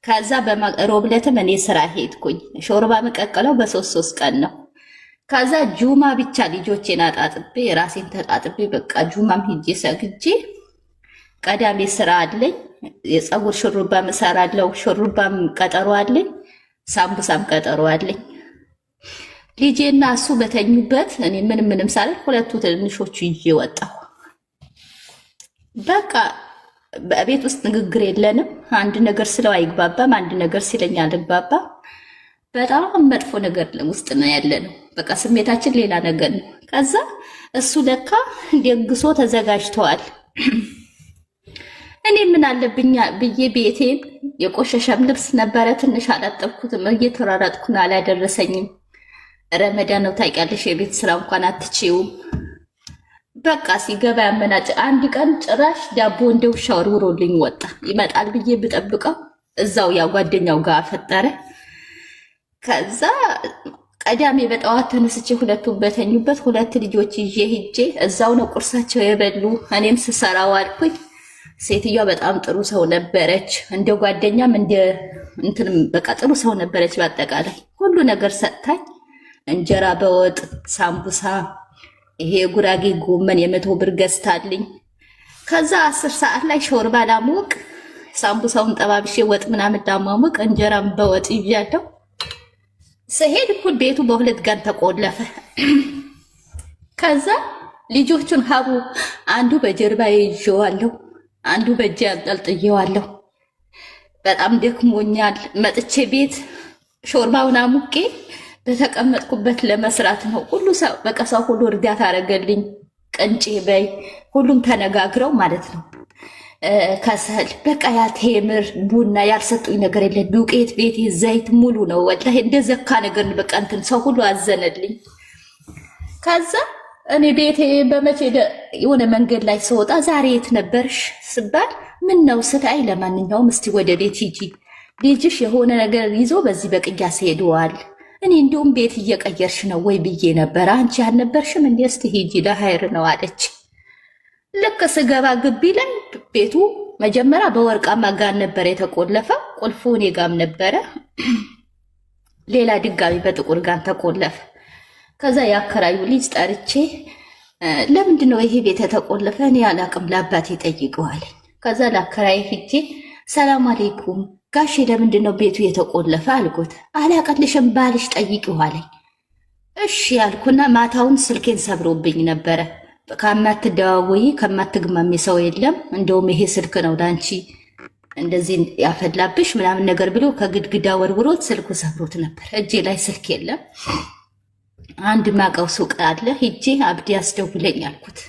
A: ከዛ ሮብ ዕለትም እኔ ስራ ሄድኩኝ። ሾርባ መቀቀለው በሶስት ሶስት ቀን ነው። ከዛ ጁማ ብቻ ልጆቼን አጣጥቤ ራሴን ተጣጥቤ በቃ ጁማም ሂጄ ሰግጄ ቀዳሜ ስራ አለኝ። የፀጉር ሹሩባም እሰራለሁ። ሹሩባም ቀጠሮ አለኝ። ሳምቡሳም ቀጠሮ አለኝ። ልጄና እሱ በተኙበት እኔ ምንም ምንም ሳልል ሁለቱ ትንሾቹ ይዤ ወጣሁ። በቃ በቤት ውስጥ ንግግር የለንም። አንድ ነገር ስለው አይግባባም፣ አንድ ነገር ሲለኝ አልግባባም። በጣም መጥፎ ነገር ውስጥ ነው ያለ ነው። በቃ ስሜታችን ሌላ ነገር ነው። ከዛ እሱ ለካ ደግሶ ተዘጋጅተዋል። እኔ ምን አለብኝ ብዬ ቤቴን የቆሸሸም ልብስ ነበረ ትንሽ አላጠብኩትም። እየተሯሯጥኩ ነው፣ አላደረሰኝም። ረመዳን ነው ታውቂያለሽ፣ የቤት ስራ እንኳን አትችይውም። በቃ ሲገባ ያመናጭ። አንድ ቀን ጭራሽ ዳቦ እንደ ውሻ ወርውሮልኝ ወጣ። ይመጣል ብዬ ብጠብቀው እዛው ያ ጓደኛው ጋር ፈጠረ። ከዛ ቀዳሜ በጠዋት ተነስቼ ሁለቱም በተኙበት ሁለት ልጆች ይዤ ሂጄ እዛው ነው ቁርሳቸው የበሉ። እኔም ስሰራው አልኩኝ። ሴትዮዋ በጣም ጥሩ ሰው ነበረች። እንደ ጓደኛም እንደ እንትንም በቃ ጥሩ ሰው ነበረች። በአጠቃላይ ሁሉ ነገር ሰጥታኝ እንጀራ በወጥ ሳምቡሳ፣ ይሄ የጉራጌ ጎመን የ100 ብር ገዝታልኝ። ከዛ 10 ሰዓት ላይ ሾርባ ላሞቅ ሳምቡሳውን ጠባብሼ ወጥ ምናምን ላሟሙቅ እንጀራም በወጥ ይዣለሁ። ስሄድ እኩል ቤቱ በሁለት ጋን ተቆለፈ። ከዛ ልጆቹን ሀቡ አንዱ በጀርባ ይዤዋለሁ፣ አንዱ በእጄ አንጠልጥዬዋለሁ። በጣም ደክሞኛል። መጥቼ ቤት ሾርባውን አሙቄ በተቀመጥኩበት ለመስራት ነው። ሁሉ ሰው በቃ ሰው ሁሉ እርዳታ አደረገልኝ። ቅንጬ በይ ሁሉም ተነጋግረው ማለት ነው። ከሰል በቃ ያ ቴምር ቡና ያልሰጡኝ ነገር የለ። ዱቄት ቤቴ ዘይት ሙሉ ነው። ወላሂ እንደ ዘካ ነገር በቃ እንትን ሰው ሁሉ አዘነልኝ። ከዛ እኔ ቤቴ በመቼ የሆነ መንገድ ላይ ስወጣ ዛሬ የት ነበርሽ ስባል ምን ነው ስል አይ ለማንኛውም እስቲ ወደ ቤት ሂጂ፣ ልጅሽ የሆነ ነገር ይዞ በዚህ በቅያስ ሄደዋል። እኔ እንዲሁም ቤት እየቀየርሽ ነው ወይ ብዬ ነበር። አንቺ አልነበርሽም እንዴ? እስቲ ሂጂ ለሀይር ነው አለች። ልክ ስገባ ግቢ ላይ ቤቱ መጀመሪያ በወርቃማ ጋን ነበር የተቆለፈ። ቁልፉ እኔ ጋም ነበረ። ሌላ ድጋሚ በጥቁር ጋን ተቆለፈ። ከዛ የአከራዩ ልጅ ጠርቼ ለምንድን ነው ይሄ ቤት የተቆለፈ? እኔ አላቅም፣ ለአባቴ ጠይቀዋለኝ። ከዛ ለአከራይ ሂጄ ሰላም አሌይኩም ጋሼ፣ ለምንድን ነው ቤቱ የተቆለፈ አልኩት። አላቀልሽም፣ ባልሽ ጠይቂው አለኝ። እሺ ያልኩና ማታውን ስልኬን ሰብሮብኝ ነበረ። ከማትደዋወይ ከማትግማሚ ሰው የለም፣ እንደውም ይሄ ስልክ ነው ለአንቺ እንደዚህ ያፈላብሽ ምናምን ነገር ብሎ ከግድግዳ ወርውሮት ስልኩ ሰብሮት ነበር። እጄ ላይ ስልክ የለም። አንድ ማቀው ሱቅ አለ፣ ሂጄ አብዲ አስደውለኝ አልኩት።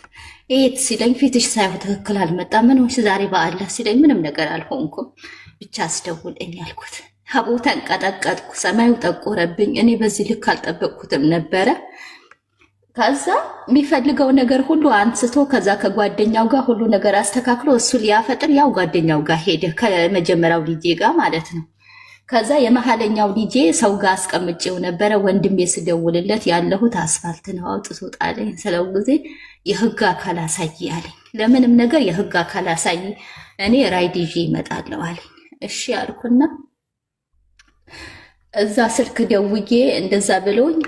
A: የት ሲለኝ ፊትሽ ሳይሆን ትክክል አልመጣም፣ ምን ሆንሽ ዛሬ በአላህ ሲለኝ ምንም ነገር አልሆንኩም ብቻ አስደውለኝ አልኩት። ሀቦ ተንቀጠቀጥኩ፣ ሰማዩ ጠቆረብኝ። እኔ በዚህ ልክ አልጠበቅኩትም ነበረ። ከዛ የሚፈልገው ነገር ሁሉ አንስቶ ከዛ ከጓደኛው ጋር ሁሉ ነገር አስተካክሎ እሱ ሊያፈጥር ያው ጓደኛው ጋር ሄደ፣ ከመጀመሪያው ልጄ ጋር ማለት ነው። ከዛ የመሀለኛው ልጄ ሰው ጋር አስቀምጬው ነበረ። ወንድሜ ስደውልለት ያለሁት አስፋልት ነው አውጥቶ ጣለኝ ስለው ጊዜ የህግ አካል አሳይ አለኝ። ለምንም ነገር የህግ አካል አሳይ፣ እኔ ራይድ ይዤ እመጣለሁ አለኝ። እሺ አልኩና እዛ ስልክ ደውዬ እንደዛ ብሎኝ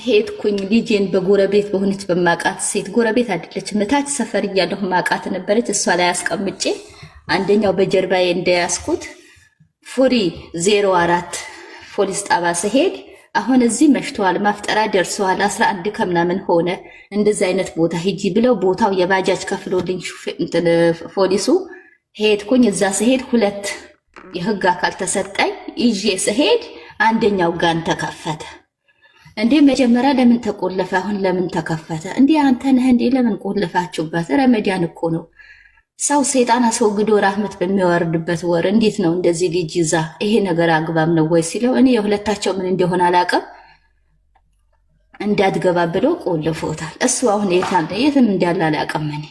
A: ሄድኩኝ። ልጄን በጎረቤት በሆነች በማቃት ሴት፣ ጎረቤት አይደለችም፣ እታች ሰፈር እያለሁ ማቃት ነበረች። እሷ ላይ አስቀምጬ አንደኛው በጀርባዬ እንደያዝኩት ፉሪ 04 ፖሊስ ጣባ ስሄድ አሁን እዚህ መሽተዋል፣ ማፍጠራ ደርሰዋል፣ 11 ከምናምን ሆነ። እንደዚህ አይነት ቦታ ሂጂ ብለው ቦታው የባጃጅ ከፍሎልኝ ፖሊሱ ሄድኩኝ። እዛ ስሄድ ሁለት የህግ አካል ተሰጠኝ። ይዤ ስሄድ አንደኛው ጋን ተከፈተ። እንዴ መጀመሪያ ለምን ተቆለፈ? አሁን ለምን ተከፈተ? እንዴ አንተ ነህ እንዴ ለምን ቆለፋችሁበት? ረመዳን እኮ ነው። ሰው ሰይጣን አስወግዶ ራህመት በሚወርድበት ወር እንዴት ነው እንደዚህ ልጅ ይዛ ይሄ ነገር አግባብ ነው ወይ ሲለው፣ እኔ የሁለታቸው ምን እንደሆነ አላውቅም፣ እንዳትገባ ብሎ ቆልፎታል። እሱ አሁን የት አለ የትም እንዳለ አላውቅም እኔ።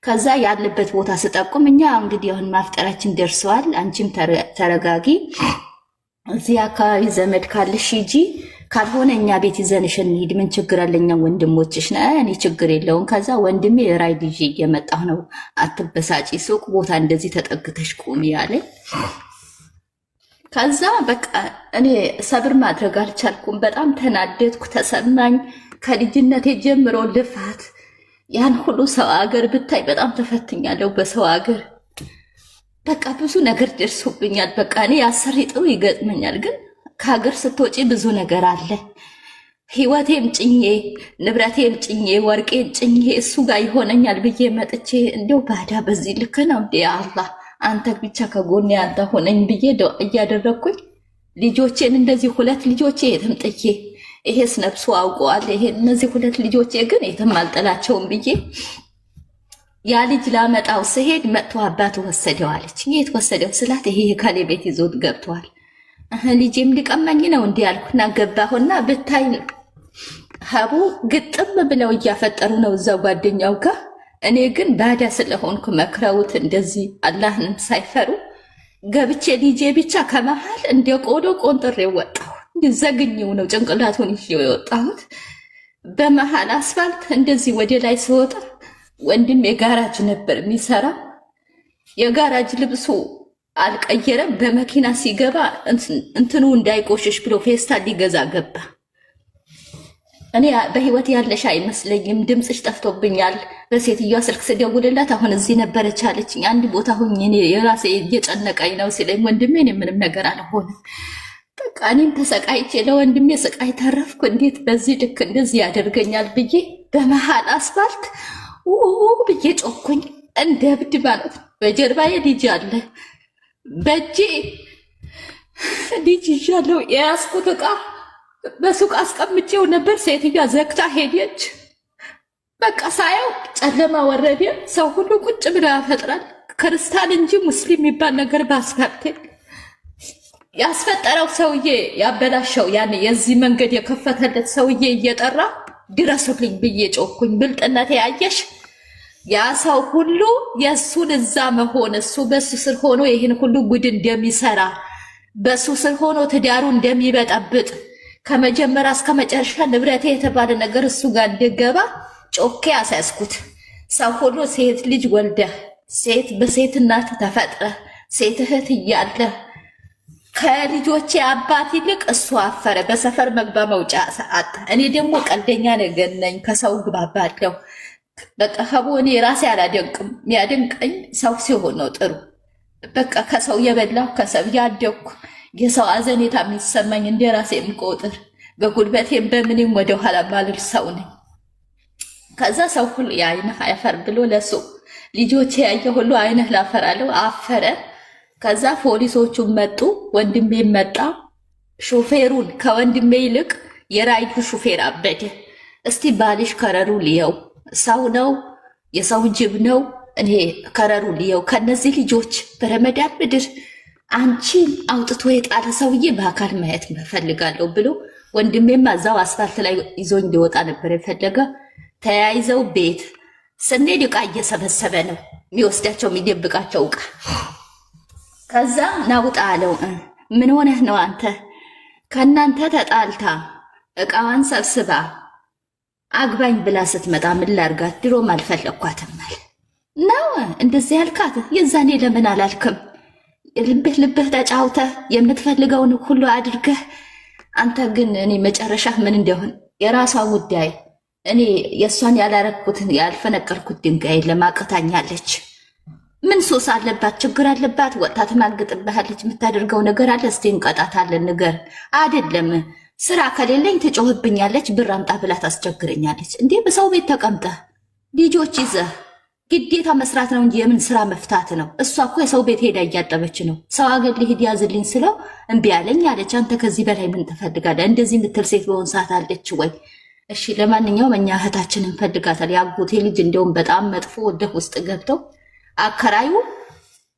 A: ከዛ ያለበት ቦታ ስጠቁም እኛ እንግዲህ አሁን ማፍጠራችን ደርሰዋል፣ አንቺም ተረጋጊ፣ እዚህ አካባቢ ዘመድ ካለሽ ሂጂ፣ ካልሆነ እኛ ቤት ይዘንሽ እንሂድ፣ ምን ችግር አለ? እኛ ወንድሞችሽ ነን፣ እኔ ችግር የለውም። ከዛ ወንድሜ ራይድ ይዤ እየመጣሁ ነው፣ አትበሳጪ፣ ሱቅ ቦታ እንደዚህ ተጠግተሽ ቁሚ አለኝ። ከዛ በቃ እኔ ሰብር ማድረግ አልቻልኩም። በጣም ተናደድኩ፣ ተሰማኝ። ከልጅነቴ ጀምሮ ልፋት፣ ያን ሁሉ ሰው አገር ብታይ በጣም ተፈትኛለሁ። በሰው አገር በቃ ብዙ ነገር ደርሶብኛል። በቃ እኔ አሰሪ ጥሩ ይገጥመኛል፣ ግን ከሀገር ስትወጪ ብዙ ነገር አለ። ህይወቴም ጭኜ ንብረቴም ጭኜ ወርቄን ጭኜ እሱ ጋር ይሆነኛል ብዬ መጥቼ እንዲያው ባዳ በዚህ ልክ ነው እንዴ? አላህ አንተ ብቻ ከጎኔ አንተ ሆነኝ ብዬ እያደረግኩኝ ልጆቼን እንደዚህ ሁለት ልጆቼ የትም ጥዬ ይሄስ ነፍሱ አውቀዋል። ይሄ እነዚህ ሁለት ልጆቼ ግን የትም አልጠላቸውም ብዬ ያ ልጅ ላመጣው ስሄድ መጥቶ አባቱ ወሰደው አለች። የት ወሰደው ስላት ይሄ የካሌ ቤት ይዞት ገብተዋል። ልጄም ሊቀማኝ ነው እንዲህ አልኩና ገባሁና ብታይ ሀቡ ግጥም ብለው እያፈጠሩ ነው እዛው ጓደኛው ጋር። እኔ ግን ባዳ ስለሆንኩ መክረውት እንደዚህ አላህንም ሳይፈሩ ገብቼ ልጄ ብቻ ከመሀል እንደ ቆሎ ቆንጥሬ ወጣሁ። ዘግኝው ነው ጭንቅላቱን ይዤው የወጣሁት። በመሀል አስፋልት እንደዚህ ወደ ላይ ስወጣ ወንድሜ ጋራጅ ነበር የሚሰራ። የጋራጅ ልብሱ አልቀየረም። በመኪና ሲገባ እንትኑ እንዳይቆሽሽ ብሎ ፌስታል ሊገዛ ገባ። እኔ በህይወት ያለሽ አይመስለኝም፣ ድምፅሽ ጠፍቶብኛል። በሴትዮዋ ስልክ ስደውልላት አሁን እዚህ ነበረች አለችኝ። አንድ ቦታ ሁኝ እኔ የራሴ እየጨነቀኝ ነው ሲለኝ ወንድሜ እኔ ምንም ነገር አልሆንም። በቃ እኔም ተሰቃይቼ ለወንድሜ ስቃይ ተረፍኩ። እንዴት በዚህ ልክ እንደዚህ ያደርገኛል ብዬ በመሀል አስፋልት ብዬ ጮኩኝ፣ እንደ እብድ ማለት ነው። በጀርባዬ ልጅ አለ፣ በእጄ ልጅ ይዣለሁ። የያዝኩት ዕቃ በሱቅ አስቀምጬው ነበር። ሴትዮዋ ዘግታ ሄደች። በቃ ሳየው ጨለማ ወረደ። ሰው ሁሉ ቁጭ ብሎ ያፈጥራል። ክርስቲያን እንጂ ሙስሊም የሚባል ነገር በአስፋልት ያስፈጠረው ሰውዬ ያበላሸው ያን የዚህ መንገድ የከፈተለት ሰውዬ እየጠራ ድረሱልኝ ብዬ ጮኩኝ። ብልጥነቴ ያየሽ ያ ሰው ሁሉ የእሱን እዛ መሆን እሱ በሱ ስር ሆኖ ይህን ሁሉ ጉድ እንደሚሰራ በሱ ስር ሆኖ ትዳሩ እንደሚበጠብጥ ከመጀመሪያ እስከ መጨረሻ ንብረቴ የተባለ ነገር እሱ ጋር እንደገባ ጮኬ አሳያዝኩት። ሰው ሁሉ ሴት ልጅ ወልደህ ሴት በሴት እናት ተፈጥረ ሴት እህት እያለ ከልጆቼ አባት ይልቅ እሱ አፈረ። በሰፈር መግባ መውጫ አጣ። እኔ ደግሞ ቀልደኛ ነገር ነኝ፣ ከሰው ግባባለሁ። በቃ ሀቦ እኔ ራሴ አላደንቅም። የሚያደንቀኝ ሰው ሲሆን ነው ጥሩ። በቃ ከሰው የበላሁ ከሰው ያደግኩ የሰው አዘኔታ የሚሰማኝ እንደ ራሴ የምቆጥር በጉልበቴም በምንም ወደኋላ ማልል ሰው ነኝ። ከዛ ሰው ሁሉ የአይንህ አፈር ብሎ ለሱ ልጆቼ ያየ ሁሉ አይንህ ላፈር አለው። አፈረ። ከዛ ፖሊሶቹ መጡ፣ ወንድሜ መጣ። ሾፌሩን ከወንድሜ ይልቅ የራይዱ ሾፌር አበደ። እስቲ ባልሽ ከረሩ ልየው፣ ሰው ነው የሰው ጅብ ነው። እኔ ከረሩ ልየው ከነዚህ ልጆች በረመዳን ምድር አንቺን አውጥቶ የጣለ ሰውዬ በአካል ማየት እፈልጋለሁ ብሎ ወንድሜማ እዛው አስፋልት ላይ ይዞኝ ሊወጣ ነበር የፈለገ። ተያይዘው ቤት ስንሄድ ዕቃ እየሰበሰበ ነው የሚወስዳቸው የሚደብቃቸው ዕቃ። ከዛ ናውጣ አለው። ምን ሆነህ ነው አንተ? ከእናንተ ተጣልታ ዕቃዋን ሰብስባ አግባኝ ብላ ስትመጣ ምን ላርጋት? ድሮም አልፈለግኳትም አለ። ነው እንደዚህ ያልካት? የዛኔ ለምን አላልክም? ልብህ ልብህ ተጫውተህ የምትፈልገውን ሁሉ አድርገህ፣ አንተ ግን እኔ መጨረሻህ ምን እንደሆን የራሷ ጉዳይ። እኔ የእሷን ያላረግኩትን ያልፈነቀልኩት ድንጋይ ለማቅታኛለች። ምን ሶስ አለባት? ችግር አለባት? ወጥታ ትማግጥብሃለች። የምታደርገው ነገር አለ። እስቲ እንቀጣታለን። ንገር አይደለም ስራ ከሌለኝ ትጮህብኛለች፣ ብር አምጣ ብላ ታስቸግረኛለች። እንዴ በሰው ቤት ተቀምጠህ ልጆች ይዘህ ግዴታ መስራት ነው እንጂ የምን ስራ መፍታት ነው? እሷ እኮ የሰው ቤት ሄዳ እያጠበች ነው። ሰው አገር ልሂድ ያዝልኝ ስለው እምቢ አለኝ አለች። አንተ ከዚህ በላይ ምን ትፈልጋለህ? እንደዚህ የምትል ሴት በሆን ሰዓት አለች ወይ? እሺ ለማንኛውም እኛ እህታችን እንፈልጋታል። የአጎቴ ልጅ እንደውም በጣም መጥፎ ወደ ውስጥ ገብተው አከራዩ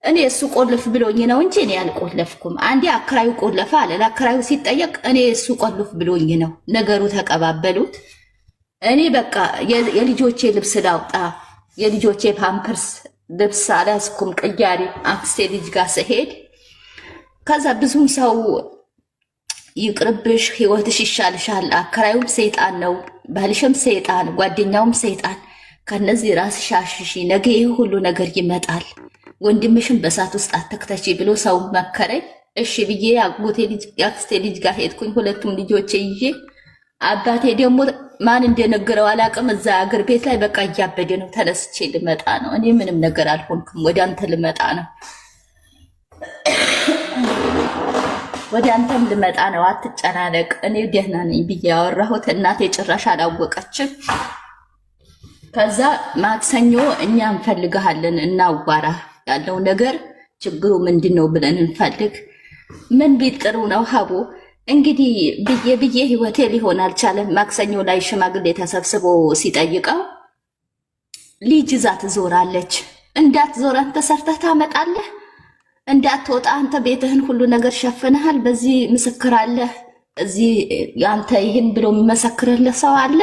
A: እኔ እሱ ቆልፍ ብሎኝ ነው እንጂ እኔ አልቆለፍኩም። አንዴ አከራዩ ቆለፈ አለ። ለአከራዩ ሲጠየቅ እኔ እሱ ቆልፍ ብሎኝ ነው ነገሩ። ተቀባበሉት። እኔ በቃ የልጆቼ ልብስ ላውጣ፣ የልጆቼ ፓምፐርስ ልብስ አልያዝኩም ቅያሪ አክስቴ ልጅ ጋር ስሄድ ከዛ ብዙም ሰው ይቅርብሽ፣ ህይወትሽ ይሻልሻል። አከራዩም ሰይጣን ነው፣ ባልሽም ሰይጣን፣ ጓደኛውም ሰይጣን። ከነዚህ ራስሽ አሽሺ፣ ነገ ይህ ሁሉ ነገር ይመጣል፣ ወንድምሽም በእሳት ውስጥ አትክተቺ ብሎ ሰው መከረኝ። እሺ ብዬ አጎቴ ልጅ የአክስቴ ልጅ ጋር ሄድኩኝ፣ ሁለቱም ልጆቼ ይዤ። አባቴ ደግሞ ማን እንደነገረው አላውቅም። እዛ አገር ቤት ላይ በቃ እያበደ ነው። ተነስቼ ልመጣ ነው። እኔ ምንም ነገር አልሆንኩም። ወደ አንተ ልመጣ ነው ወደ አንተም ልመጣ ነው፣ አትጨናነቅ፣ እኔ ደህና ነኝ ብዬ ያወራሁት እናቴ ጭራሽ አላወቀችም። ከዛ ማክሰኞ እኛ እንፈልግሃለን፣ እናዋራ፣ ያለው ነገር ችግሩ ምንድን ነው ብለን እንፈልግ። ምን ቢጥሩ ነው ሀቦ እንግዲህ ብዬ ብዬ ህይወቴ ሊሆን አልቻለም። ማክሰኞ ላይ ሽማግሌ ተሰብስቦ ሲጠይቀው ልጅ ይዛ ትዞራለች። እንዳትዞር አንተ ሰርተህ ታመጣለህ፣ እንዳትወጣ አንተ ቤትህን ሁሉ ነገር ሸፍነሃል። በዚህ ምስክር አለ፣ እዚህ አንተ ይህን ብሎ የሚመሰክርልህ ሰው አለ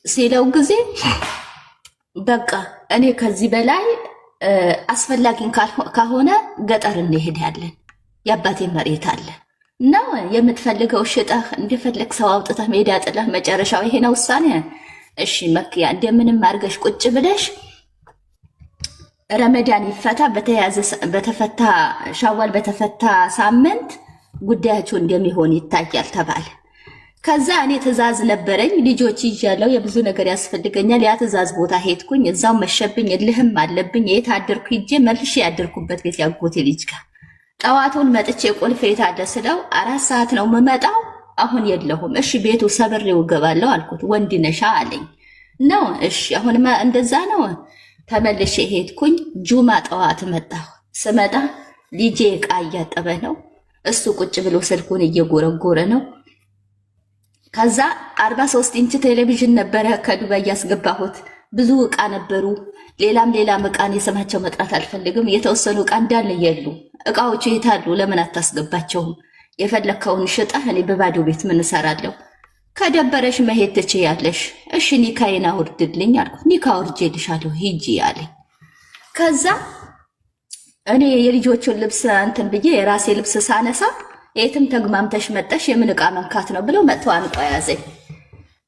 A: ሲለው ጊዜ በቃ እኔ ከዚህ በላይ አስፈላጊን ከሆነ ገጠር እንሄዳለን፣ የአባቴ መሬት አለ ነው የምትፈልገው ሽጠህ እንደፈለግ ሰው አውጥተህ ሜዳ ጥለህ መጨረሻው ይሄ ነው ውሳኔ። እሺ መክያ እንደምንም አድርገሽ ቁጭ ብለሽ ረመዳን ይፈታ በተያዘ በተፈታ ሻዋል በተፈታ ሳምንት ጉዳያቸው እንደሚሆን ይታያል ተባለ። ከዛ እኔ ትዕዛዝ ነበረኝ፣ ልጆች ይዣለሁ፣ የብዙ ነገር ያስፈልገኛል። ያ ትዕዛዝ ቦታ ሄድኩኝ፣ እዛው መሸብኝ፣ እልህም አለብኝ። የት አደርኩ ሂጄ መልሼ ያደርኩበት ቤት ያጎቴ ልጅ ጋር ጠዋቱን መጥቼ ቁልፍ የት አለ ስለው 4 ሰዓት ነው የምመጣው፣ አሁን የለሁም። እሺ ቤቱ ሰብሬው እገባለሁ አልኩት። ወንድ ነሻ አለኝ። ነው እሺ፣ አሁንማ እንደዛ ነው። ተመልሼ ሄድኩኝ። ጁማ ጠዋት መጣሁ። ስመጣ ልጄ ዕቃ እያጠበ ነው፣ እሱ ቁጭ ብሎ ስልኩን እየጎረጎረ ነው። ከዛ 43 ኢንች ቴሌቪዥን ነበረ ከዱባይ ያስገባሁት። ብዙ ዕቃ ነበሩ። ሌላም ሌላም ዕቃን የስማቸው መጥራት አልፈልግም። የተወሰኑ ዕቃ እንዳለ የሉ። ዕቃዎቹ የታሉ? ለምን አታስገባቸውም? የፈለግከውን ሽጠህ እኔ በባዶ ቤት ምን እሰራለሁ? ከደበረሽ መሄድ ትችያለሽ። እሺ ኒካዬን አውርድልኝ አልኩት። ኒካ አውርጄልሻለሁ ሂጂ አለኝ። ከዛ እኔ የልጆቹን ልብስ እንትን ብዬ የራሴ ልብስ ሳነሳ የትም ተግማምተሽ መጠሽ የምን ዕቃ መንካት ነው ብሎ መጥቶ አንቆ ያዘኝ።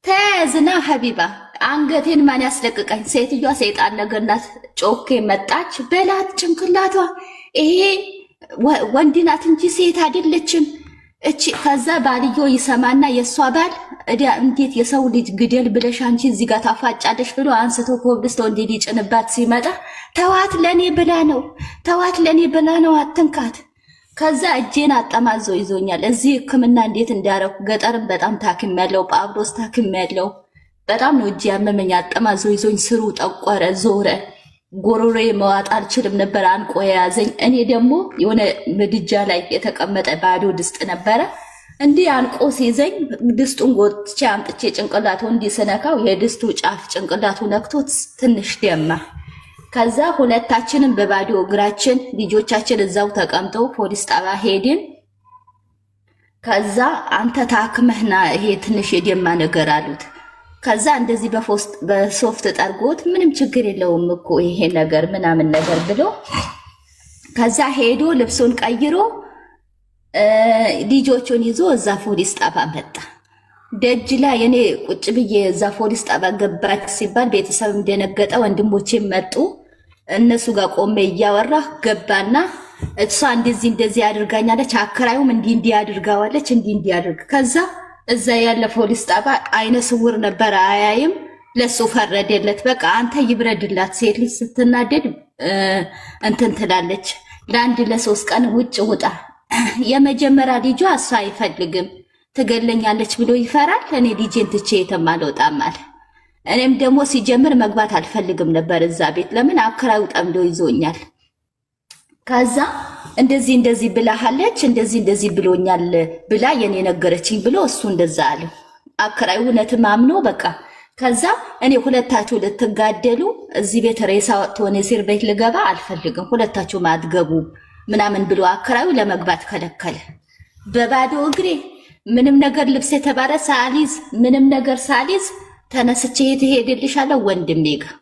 A: ተያያዝና ሀቢባ አንገቴን ማን ያስለቅቀኝ? ሴትዮዋ ሰይጣን ነገር ናት። ጮኬ መጣች በላት ጭንቅላቷ። ይሄ ወንድ ናት እንጂ ሴት አይደለችም እቺ። ከዛ ባልዮ ይሰማና የእሷ ባል እዲያ እንዴት የሰው ልጅ ግደል ብለሽ አንቺ እዚህ ጋር ታፋጫለሽ ብሎ አንስቶ ኮብልስቶን እንዲህ ሊጭንባት ሲመጣ ተዋት ለኔ ብላ ነው፣ ተዋት ለኔ ብላ ነው፣ አትንካት። ከዛ እጄን አጠማዞ ይዞኛል። እዚህ ሕክምና እንዴት እንዳረኩ ገጠርም በጣም ታክም ያለው ጳውሎስ ታክም ያለው በጣም ነው እጄ ያመመኝ። አጠማዞ ይዞኝ ስሩ ጠቆረ፣ ዞረ። ጎሮሮዬ መዋጥ አልችልም ነበር፣ አንቆ የያዘኝ። እኔ ደግሞ የሆነ ምድጃ ላይ የተቀመጠ ባዶ ድስት ነበረ። እንዲህ አንቆ ሲይዘኝ ድስቱን ጎትቼ አምጥቼ ጭንቅላቱ እንዲህ ስነካው የድስቱ ጫፍ ጭንቅላቱ ነክቶት ትንሽ ደማ። ከዛ ሁለታችንም በባዶ እግራችን ልጆቻችን እዛው ተቀምጠው ፖሊስ ጣቢያ ሄድን። ከዛ አንተ ታክመህና ይሄ ትንሽ የደማ ነገር አሉት። ከዛ እንደዚህ በሶፍት ጠርጎት ምንም ችግር የለውም እኮ ይሄ ነገር ምናምን ነገር ብሎ ከዛ ሄዶ ልብሱን ቀይሮ ልጆቹን ይዞ እዛ ፖሊስ ጣቢያ መጣ። ደጅ ላይ እኔ ቁጭ ብዬ እዛ ፖሊስ ጣቢያ ገባች ሲባል ቤተሰብም ደነገጠ። ወንድሞቼም መጡ። እነሱ ጋር ቆሜ እያወራሁ ገባና እሷ እንደዚህ እንደዚህ አድርጋኛለች፣ አከራዩም እንዲህ እንዲህ አድርጋዋለች፣ እንዲህ እንዲህ አድርግ። ከዛ እዛ ያለ ፖሊስ ጣቢያ አይነ ስውር ነበር፣ አያይም። ለሱ ፈረደለት። በቃ አንተ ይብረድላት፣ ሴት ልጅ ስትናደድ እንትን ትላለች። ለአንድ ለሶስት ቀን ውጭ ውጣ። የመጀመሪያ ልጇ እሷ አይፈልግም ትገለኛለች ብሎ ይፈራል። እኔ ልጄን ትቼ የትም አልወጣም አለ። እኔም ደግሞ ሲጀምር መግባት አልፈልግም ነበር እዛ ቤት። ለምን አከራዩ ጠምዶ ይዞኛል። ከዛ እንደዚህ እንደዚህ ብላሃለች፣ እንደዚህ እንደዚህ ብሎኛል ብላ የኔ ነገረችኝ ብሎ እሱ እንደዛ አለው። አከራዩ እውነትም አምኖ በቃ ከዛ እኔ ሁለታችሁ ልትጋደሉ እዚህ ቤት ሬሳ ወጥቶ እኔ እስር ቤት ልገባ አልፈልግም፣ ሁለታችሁም አትገቡ ምናምን ብሎ አከራዩ ለመግባት ከለከለ። በባዶ እግሬ ምንም ነገር ልብስ የተባለ ሳሊዝ ምንም ነገር ሳሊዝ ተነስቼ የት እሄድልሻለሁ ወንድሜ ጋር።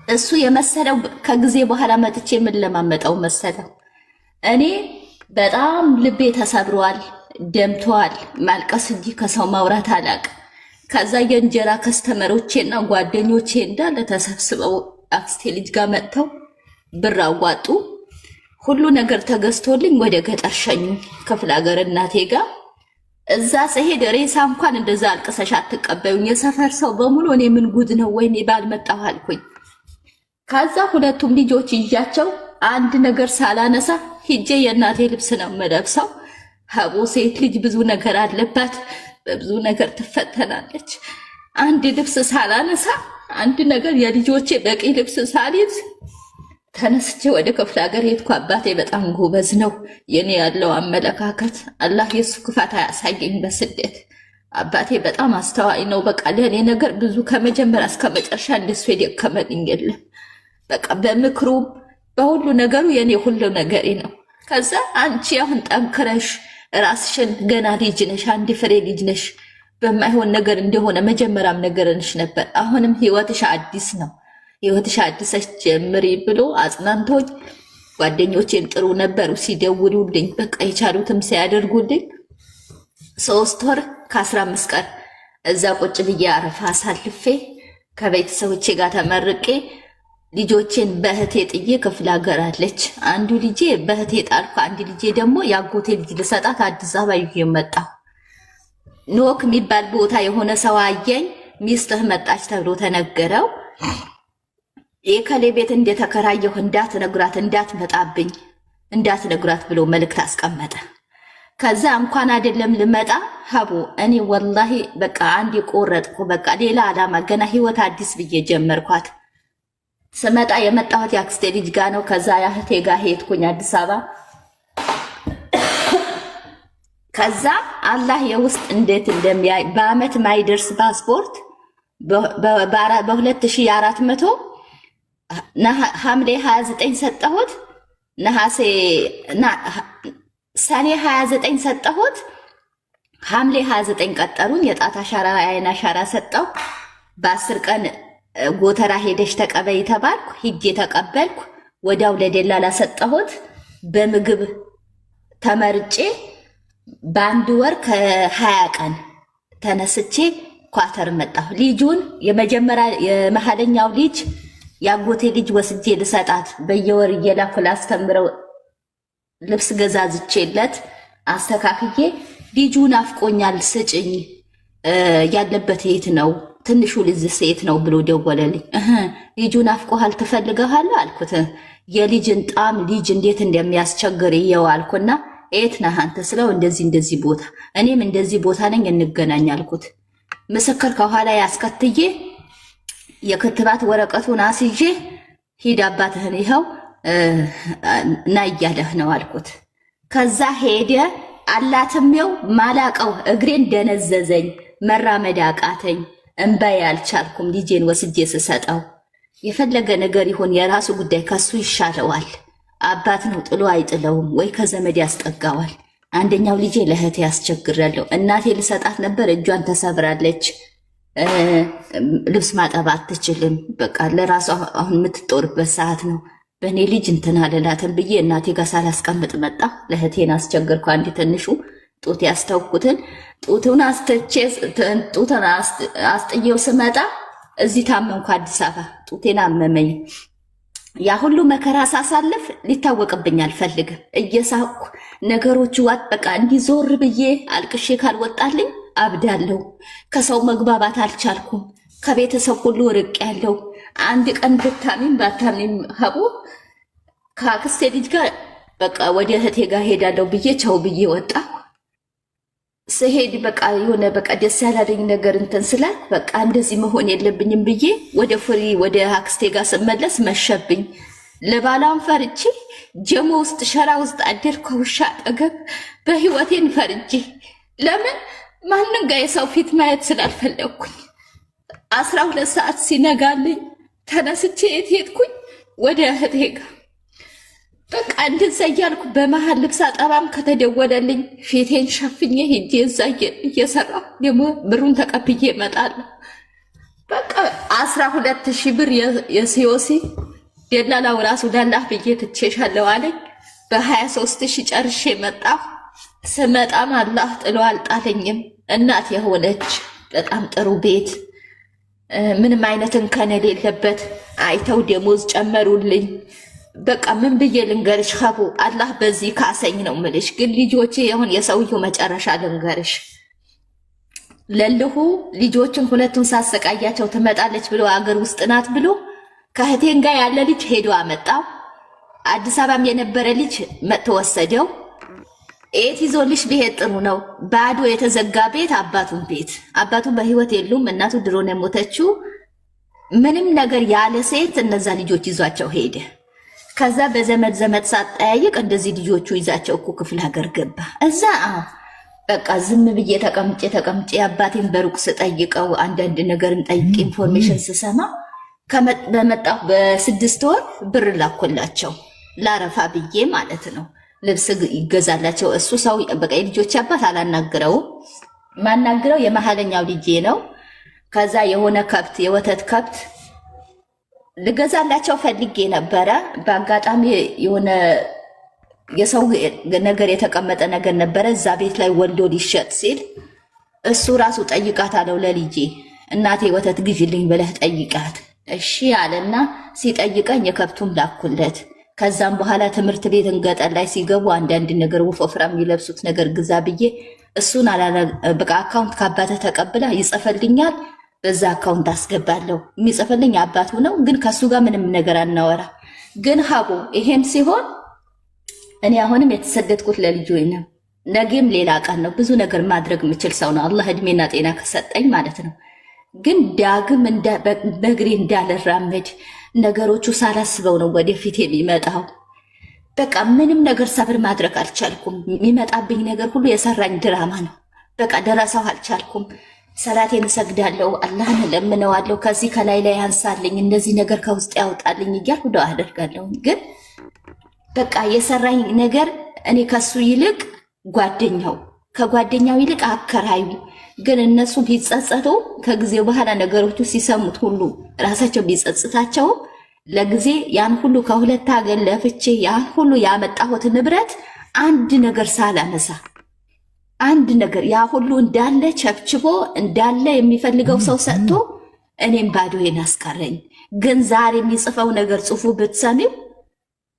A: እሱ የመሰለው ከጊዜ በኋላ መጥቼ የምለማመጠው መሰለው። እኔ በጣም ልቤ ተሰብሯል፣ ደምተዋል። ማልቀስ እንጂ ከሰው ማውራት አላቅም። ከዛ የእንጀራ customer ኦቼና ጓደኞቼ እንዳለ ተሰብስበው አክስቴ ልጅ ጋር መጥተው ብር አዋጡ። ሁሉ ነገር ተገዝቶልኝ ወደ ገጠር ሸኙኝ፣ ክፍለ ሀገር እናቴ ጋር። እዛ ስሄድ ሬሳ እንኳን እንደዛ አልቅሰሽ አትቀበዩኝ። የሰፈር ሰው በሙሉ እኔ ምን ጉድ ነው ወይኔ ባልመጣሁ አልኩኝ። ከዛ ሁለቱም ልጆች ይዣቸው አንድ ነገር ሳላነሳ ሂጄ የእናቴ ልብስ ነው የምለብሰው። ሀቦ ሴት ልጅ ብዙ ነገር አለባት፣ በብዙ ነገር ትፈተናለች። አንድ ልብስ ሳላነሳ አንድ ነገር የልጆቼ በቂ ልብስ ሳልይዝ ተነስቼ ወደ ክፍለ ሀገር ሄድኩ። አባቴ በጣም ጎበዝ ነው። የኔ ያለው አመለካከት አላህ የእሱ ክፋት አያሳየኝ በስደት። አባቴ በጣም አስተዋይ ነው። በቃ ለእኔ ነገር ብዙ ከመጀመሪያ እስከ መጨረሻ እንደሱ የደከመልኝ የለም። በቃ በምክሩም በሁሉ ነገሩ የኔ ሁሉ ነገሬ ነው። ከዛ አንቺ አሁን ጠንክረሽ ራስሽን ገና ልጅ ነሽ፣ አንድ ፍሬ ልጅ ነሽ። በማይሆን ነገር እንደሆነ መጀመሪያም ነገርንሽ ነበር። አሁንም ህይወትሽ አዲስ ነው፣ ህይወትሽ አዲሰሽ ጀምሪ ብሎ አጽናንቶኝ፣ ጓደኞቼም ጥሩ ነበሩ ሲደውሉልኝ፣ በቃ የቻሉትም ሲያደርጉልኝ 3 ወር ከ15 ቀን እዛ ቁጭ ብዬ አረፋ አሳልፌ ከቤተሰቦቼ ጋር ተመርቄ ልጆቼን በእህቴ ጥዬ ክፍለ ሀገር አለች። አንዱ ልጄ በእህቴ ጣልኩ፣ አንድ ልጄ ደግሞ የአጎቴ ልጅ ልሰጣት አዲስ አበባ ይዤ መጣሁ። ኖክ የሚባል ቦታ የሆነ ሰው አየኝ። ሚስትህ መጣች ተብሎ ተነገረው። የከሌ ቤት እንደተከራየሁ እንዳትነግራት፣ እንዳትመጣብኝ እንዳትነግራት ብሎ መልእክት አስቀመጠ። ከዛ እንኳን አይደለም ልመጣ ሀቦ እኔ ወላሂ በቃ አንድ የቆረጥኩ በቃ ሌላ አላማ ገና ህይወት አዲስ ብዬ ጀመርኳት። ስመጣ የመጣሁት የአክስቴ ልጅ ጋ ነው። ከዛ ያህቴ ጋር ሄድኩኝ አዲስ አበባ። ከዛ አላህ የውስጥ እንዴት እንደሚያይ በአመት ማይደርስ ፓስፖርት በ2400 ሐምሌ 29 ሰጠሁት። ነሐሴ ሰኔ 29 ሰጠሁት። ሐምሌ 29 ቀጠሩኝ። የጣት አሻራ የአይን አሻራ ሰጠው። በ10 ቀን ጎተራ ሄደሽ ተቀበይ ተባልኩ። ሂጄ ተቀበልኩ። ወዲያው ለደላላ ሰጠሁት። በምግብ ተመርጬ በ1 ወር ከ20 ቀን ተነስቼ ኳተር መጣሁ። ልጁን የመጀመሪያ የመሀለኛው ልጅ የአጎቴ ልጅ ወስጄ ልሰጣት በየወር እየላኩ ላስተምረው ልብስ ገዛዝቼለት አስተካክዬ ልጁ ናፍቆኛል ስጭኝ፣ ያለበት የት ነው? ትንሹ ልጅ ሴት ነው ብሎ ደወለልኝ። እህ ልጁ ናፍቆሃል ትፈልገሃል አልኩት። የልጅን ጣም ልጅ እንዴት እንደሚያስቸግር እየው አልኩና የት ነህ አንተ ስለው እንደዚህ እንደዚህ ቦታ፣ እኔም እንደዚህ ቦታ ነኝ እንገናኝ አልኩት። ምስክር ከኋላ ያስከትዬ የክትባት ወረቀቱን አስይዤ ሂድ አባትህን ይኸው ና እያለህ ነው አልኩት። ከዛ ሄደ። አላትሜው ማላቀው እግሬን ደነዘዘኝ፣ መራመድ አቃተኝ፣ እምባዬ አልቻልኩም። ልጄን ወስጄ ስሰጠው የፈለገ ነገር ይሁን የራሱ ጉዳይ ከሱ ይሻለዋል። አባት ነው ጥሎ አይጥለውም፣ ወይ ከዘመድ ያስጠጋዋል። አንደኛው ልጄ ለእህቴ ያስቸግራለሁ። እናቴ ልሰጣት ነበር፣ እጇን ተሰብራለች። ልብስ ማጠብ አትችልም። በቃ ለራሷ አሁን የምትጦርበት ሰዓት ነው። በእኔ ልጅ እንትን አልላትም ብዬ እናቴ ጋር ሳላስቀምጥ መጣ። ለእህቴን አስቸገርኩ። አንድ ትንሹ ጡት ያስተውኩትን ጡቱን አስተቼ ጡትን አስጥዬው ስመጣ እዚህ ታመምኩ። አዲስ አበባ ጡቴን አመመኝ። ያ ሁሉ መከራ ሳሳልፍ ሊታወቅብኝ አልፈልግም። እየሳቅኩ ነገሮቹ ዋጥ በቃ እንዲህ ዞር ብዬ አልቅሼ ካልወጣልኝ አብዳለሁ። ከሰው መግባባት አልቻልኩም። ከቤተሰብ ሁሉ ርቅ ያለው አንድ ቀን ብታሚም ባታሚም ሀቡ ከአክስቴ ልጅ ጋር በቃ ወደ እህቴ ጋር ሄዳለሁ ብዬ ቸው ብዬ ወጣሁ። ስሄድ በቃ የሆነ በቃ ደስ ያላለኝ ነገር እንትን ስላልኩ በቃ እንደዚህ መሆን የለብኝም ብዬ ወደ ፍሪ ወደ አክስቴ ጋር ስመለስ መሸብኝ። ለባሏን ፈርቼ ጀሞ ውስጥ ሸራ ውስጥ አደርኩ፣ ውሻ አጠገብ በህይወቴን ፈርጄ። ለምን ማንም ጋር የሰው ፊት ማየት ስላልፈለግኩኝ 12 ሰዓት ሲነጋልኝ ተነስቼ የት ሄድኩኝ? ወደ እህቴ ጋር። በቃ እንደዛ እያልኩ በመሀል ልብስ አጠባም ከተደወለልኝ ፊቴን ሸፍኜ ሄጄ እዛ እየሰራሁ ደግሞ ብሩን ተቀብዬ እመጣለሁ። በቃ 12,000 ብር የ COC ደላላው ራሱ ላላህ ብዬ ትቼሻለሁ አለኝ። በ23,000 ጨርሼ መጣሁ። ስመጣም አላህ ጥሎ አልጣለኝም። እናት የሆነች በጣም ጥሩ ቤት፣ ምንም አይነት እንከን የሌለበት አይተው ደሞዝ ጨመሩልኝ። በቃ ምን ብዬ ልንገርሽ ሀቡ፣ አላህ በዚህ ካሰኝ ነው ምልሽ። ግን ልጆቼ አሁን የሰውየው መጨረሻ ልንገርሽ፣ ለልሁ ልጆችን ሁለቱን ሳሰቃያቸው ትመጣለች ብሎ አገር ውስጥ ናት ብሎ ከእህቴን ጋር ያለ ልጅ ሄዶ አመጣው። አዲስ አበባም የነበረ ልጅ መጥቶ ወሰደው። ኤት ይዞልሽ ቢሄድ ጥሩ ነው። ባዶ የተዘጋ ቤት፣ አባቱን ቤት፣ አባቱ በህይወት የሉም። እናቱ ድሮ ነው የሞተችው። ምንም ነገር ያለ ሴት እነዛ ልጆች ይዟቸው ሄደ። ከዛ በዘመድ ዘመድ ሳጠያይቅ እንደዚህ ልጆቹ ይዛቸው እኮ ክፍለ ሀገር ገባ። እዛ በቃ ዝም ብዬ ተቀምጬ ተቀምጬ አባቴን በሩቅ ስጠይቀው አንዳንድ ነገርን ጠይቄ information ስሰማ በመጣሁ በ6 ወር ብር ላኮላቸው ላረፋ ብዬ ማለት ነው። ልብስ ይገዛላቸው። እሱ ሰው በቃ የልጆች አባት አላናግረውም። ማናግረው የመሀለኛው ልጄ ነው። ከዛ የሆነ ከብት፣ የወተት ከብት ልገዛላቸው ፈልጌ ነበረ። በአጋጣሚ የሆነ የሰው ነገር የተቀመጠ ነገር ነበረ እዛ ቤት ላይ ወልዶ ሊሸጥ ሲል እሱ ራሱ ጠይቃት አለው ለልጄ፣ እናቴ ወተት ግዢልኝ ብለህ ጠይቃት። እሺ አለና ሲጠይቀኝ የከብቱም ላኩለት። ከዛም በኋላ ትምህርት ቤት ገጠር ላይ ሲገቡ አንዳንድ ነገር ወፍራም የሚለብሱት ነገር ግዛ ብዬ እሱን በቃ account ከአባትህ ተቀብላ ይጽፈልኛል፣ በዛ account አስገባለሁ። የሚጽፍልኝ አባቱ ነው፣ ግን ከእሱ ጋር ምንም ነገር አናወራ። ግን ሀቦ ይሄም ሲሆን እኔ አሁንም የተሰደድኩት ለልጆች ነው። ነገም ሌላ ቀን ነው። ብዙ ነገር ማድረግ የምችል ሰው ነው፣ አላህ እድሜና ጤና ከሰጠኝ ማለት ነው። ግን ዳግም በእግሬ እንዳልራመድ ነገሮቹ ሳላስበው ነው ወደፊት የሚመጣው። በቃ ምንም ነገር ሰብር ማድረግ አልቻልኩም። የሚመጣብኝ ነገር ሁሉ የሰራኝ ድራማ ነው። በቃ ደረሰው አልቻልኩም። ሰላቴን እሰግዳለሁ፣ አላህን እለምነዋለሁ። ከዚህ ከላይ ላይ ያንሳልኝ፣ እንደዚህ ነገር ከውስጥ ያውጣልኝ እያልኩ ዱዓ አደርጋለሁ። ግን በቃ የሰራኝ ነገር እኔ ከሱ ይልቅ ጓደኛው፣ ከጓደኛው ይልቅ አከራዩ፣ ግን እነሱ ቢጸጸቱ ከጊዜ በኋላ ነገሮቹ ሲሰሙት ሁሉ ራሳቸው ቢጸጽታቸውም ለጊዜ ያን ሁሉ ከሁለት ሀገር ለፍቼ ያን ሁሉ ያመጣሁት ንብረት አንድ ነገር ሳላነሳ፣ አንድ ነገር ያ ሁሉ እንዳለ ቸብችቦ እንዳለ የሚፈልገው ሰው ሰጥቶ እኔም ባዶዬን አስቀረኝ። ግን ዛሬ የሚጽፈው ነገር ጽፉ ብትሰሚው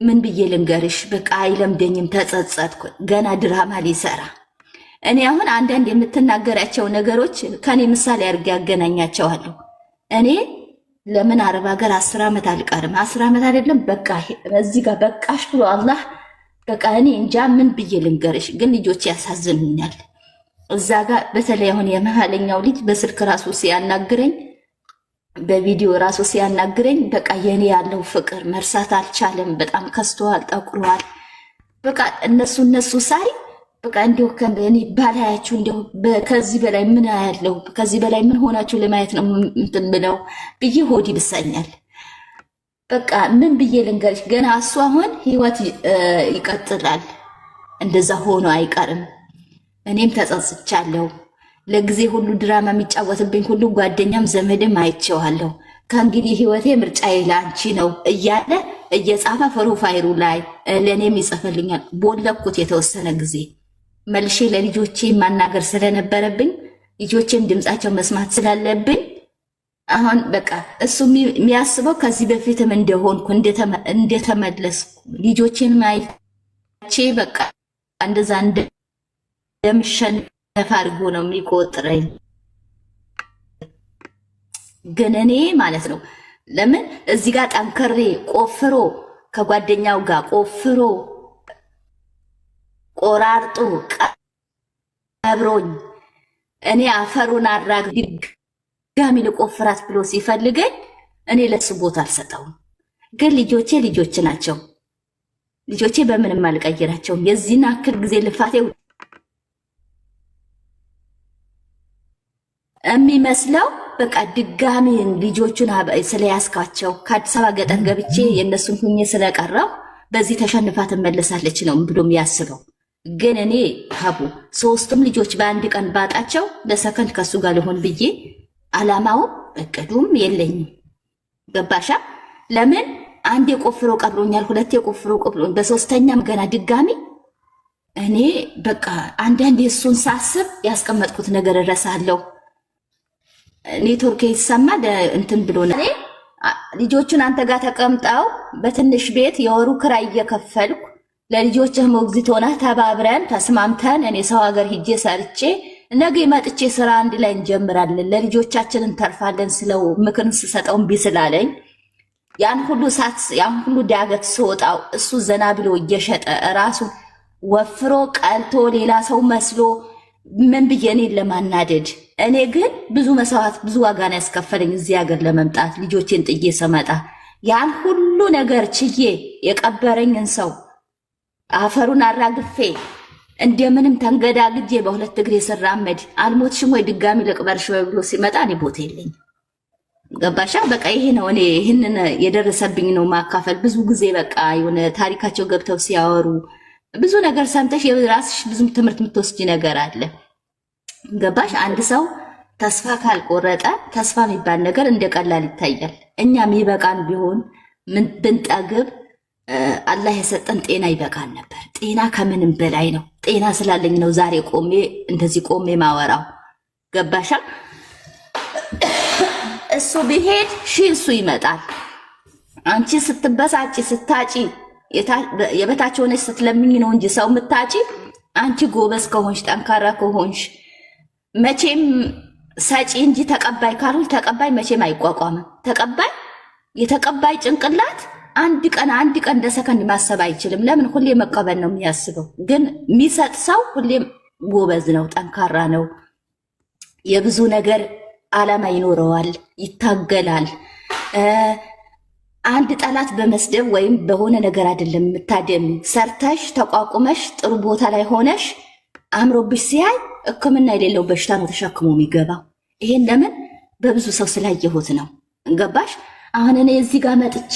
A: ምን ብዬ ልንገርሽ? በቃ አይለምደኝም፣ ተጸጸትኩ። ገና ድራማ ሊሰራ እኔ አሁን አንዳንድ የምትናገራቸው ነገሮች ከኔ ምሳሌ አድርጌ ያገናኛቸዋለሁ። እኔ ለምን አረብ ሀገር 10 ዓመት አልቀርም? 10 ዓመት አይደለም በቃ እዚህ ጋር በቃሽ ብሎ አላህ በቃ እኔ እንጃ ምን ብዬ ልንገርሽ፣ ግን ልጆች ያሳዝኑኛል። እዛ ጋር በተለይ አሁን የመሀለኛው ልጅ በስልክ ራሱ ሲያናግረኝ፣ በቪዲዮ ራሱ ሲያናግረኝ በቃ የኔ ያለው ፍቅር መርሳት አልቻለም። በጣም ከስተዋል፣ ጠቁሯል። በቃ እነሱ እነሱ ሳይ በቃ እንዲሁ እኔ ባላያችሁ እንዲሁ ከዚህ በላይ ምን አያለው፣ ከዚህ በላይ ምን ሆናችሁ ለማየት ነው እንትን ብለው ብዬ ሆድ ይብሰኛል። በቃ ምን ብዬ ልንገርሽ፣ ገና እሱ አሁን ህይወት ይቀጥላል፣ እንደዛ ሆኖ አይቀርም። እኔም ተጸጽቻለሁ። ለጊዜ ሁሉ ድራማ የሚጫወትብኝ ሁሉ ጓደኛም ዘመድም አይቼዋለሁ። ከእንግዲህ ህይወቴ ምርጫዬ ለአንቺ ነው እያለ እየጻፈ profile ኡ ላይ ለእኔም ይጽፍልኛል። ቦለኩት የተወሰነ ጊዜ፣ መልሼ ለልጆቼ ማናገር ስለነበረብኝ፣ ልጆቼም ድምፃቸው መስማት ስላለብኝ። አሁን በቃ እሱ የሚያስበው ከዚህ በፊትም እንደሆንኩ እንደተመለስኩ ልጆቼን አይቼ በቃ እንደዛ እንደምሸነፍ አድርጎ ነው የሚቆጥረኝ። ግን እኔ ማለት ነው ለምን እዚህ ጋር ጠንክሬ ቆፍሮ ከጓደኛው ጋር ቆፍሮ ቆራርጦ ቀብሮኝ እኔ አፈሩን አራግ ድጋሚ ልቆፍራት ብሎ ሲፈልገኝ እኔ ለሱ ቦታ አልሰጠውም። ግን ልጆቼ ልጆች ናቸው። ልጆቼ በምንም አልቀይራቸውም። የዚህን አክል ጊዜ ልፋቴ የሚመስለው በቃ ድጋሚ ልጆቹን ስለያዝኳቸው ከአዲስ አበባ ገጠር ገብቼ የእነሱን ሁኜ ስለቀረው በዚህ ተሸንፋ ትመለሳለች ነው ብሎ የሚያስበው። ግን እኔ ሀቡ ሶስቱም ልጆች በአንድ ቀን ባጣቸው ለሰከንድ ከሱ ጋር ልሆን ብዬ አላማውም እቅዱም የለኝም። ገባሻ? ለምን አንድ የቆፍሮ ቀብሮኛል፣ ሁለት የቆፍሮ ቀብሮኛል፣ በሶስተኛም ገና ድጋሚ እኔ በቃ አንዳንድ የእሱን ሳስብ ያስቀመጥኩት ነገር እረሳለሁ። ኔትወርክ ይሰማል እንትን ብሎ እኔ ልጆቹን አንተ ጋር ተቀምጠው በትንሽ ቤት የወሩ ክራይ እየከፈልኩ ለልጆችህ ሞግዚት ሆነህ ተባብረን ተስማምተን እኔ ሰው ሀገር ሂጄ ሰርቼ ነገ መጥቼ ስራ አንድ ላይ እንጀምራለን፣ ለልጆቻችን እንተርፋለን ስለው ምክርን ስሰጠው እምቢ ስላለኝ ያን ሁሉ ሳት ያን ሁሉ ዳገት ስወጣው እሱ ዘና ብሎ እየሸጠ ራሱ ወፍሮ ቀልቶ ሌላ ሰው መስሎ ምን ብዬ እኔን ለማናደድ። እኔ ግን ብዙ መስዋዕት ብዙ ዋጋ ነው ያስከፈለኝ እዚህ ሀገር ለመምጣት ልጆቼን ጥዬ ስመጣ ያን ሁሉ ነገር ችዬ የቀበረኝን ሰው አፈሩን አራግፌ እንደምንም ተንገዳግጄ በሁለት እግሬ ስራመድ አልሞትሽም ወይ ድጋሚ ልቅበርሽ ወይ ብሎ ሲመጣ እኔ ቦታ የለኝም። ገባሻ? በቃ ይሄ ነው። እኔ ይህንን የደረሰብኝ ነው ማካፈል። ብዙ ጊዜ በቃ የሆነ ታሪካቸው ገብተው ሲያወሩ ብዙ ነገር ሰምተሽ የራስሽ ብዙ ትምህርት የምትወስጂ ነገር አለ። ገባሽ? አንድ ሰው ተስፋ ካልቆረጠ ተስፋ የሚባል ነገር እንደ ቀላል ይታያል። እኛም ይበቃን ቢሆን ብንጠግብ አላህ የሰጠን ጤና ይበቃን ነበር። ጤና ከምንም በላይ ነው። ጤና ስላለኝ ነው ዛሬ ቆሜ እንደዚህ ቆሜ ማወራው። ገባሻ? እሱ ቢሄድ ሺ እሱ ይመጣል። አንቺ ስትበሳጪ ስታጪ የበታች ሆነሽ ስትለምኝ ነው እንጂ ሰው የምታጪ። አንቺ ጎበዝ ከሆንሽ ጠንካራ ከሆንሽ መቼም ሰጪ እንጂ ተቀባይ ካልሆንሽ ተቀባይ መቼም አይቋቋምም። ተቀባይ የተቀባይ ጭንቅላት አንድ ቀን አንድ ቀን እንደ ሰከንድ ማሰብ አይችልም። ለምን? ሁሌ መቀበል ነው የሚያስበው። ግን የሚሰጥ ሰው ሁሌም ጎበዝ ነው፣ ጠንካራ ነው። የብዙ ነገር አላማ ይኖረዋል፣ ይታገላል። አንድ ጠላት በመስደብ ወይም በሆነ ነገር አይደለም የምታደሚ። ሰርተሽ ተቋቁመሽ ጥሩ ቦታ ላይ ሆነሽ አምሮብሽ ሲያይ ሕክምና የሌለው በሽታ ነው ተሸክሞ የሚገባው። ይሄን ለምን በብዙ ሰው ስላየሁት ነው። ገባሽ? አሁን እኔ እዚህ ጋር መጥቼ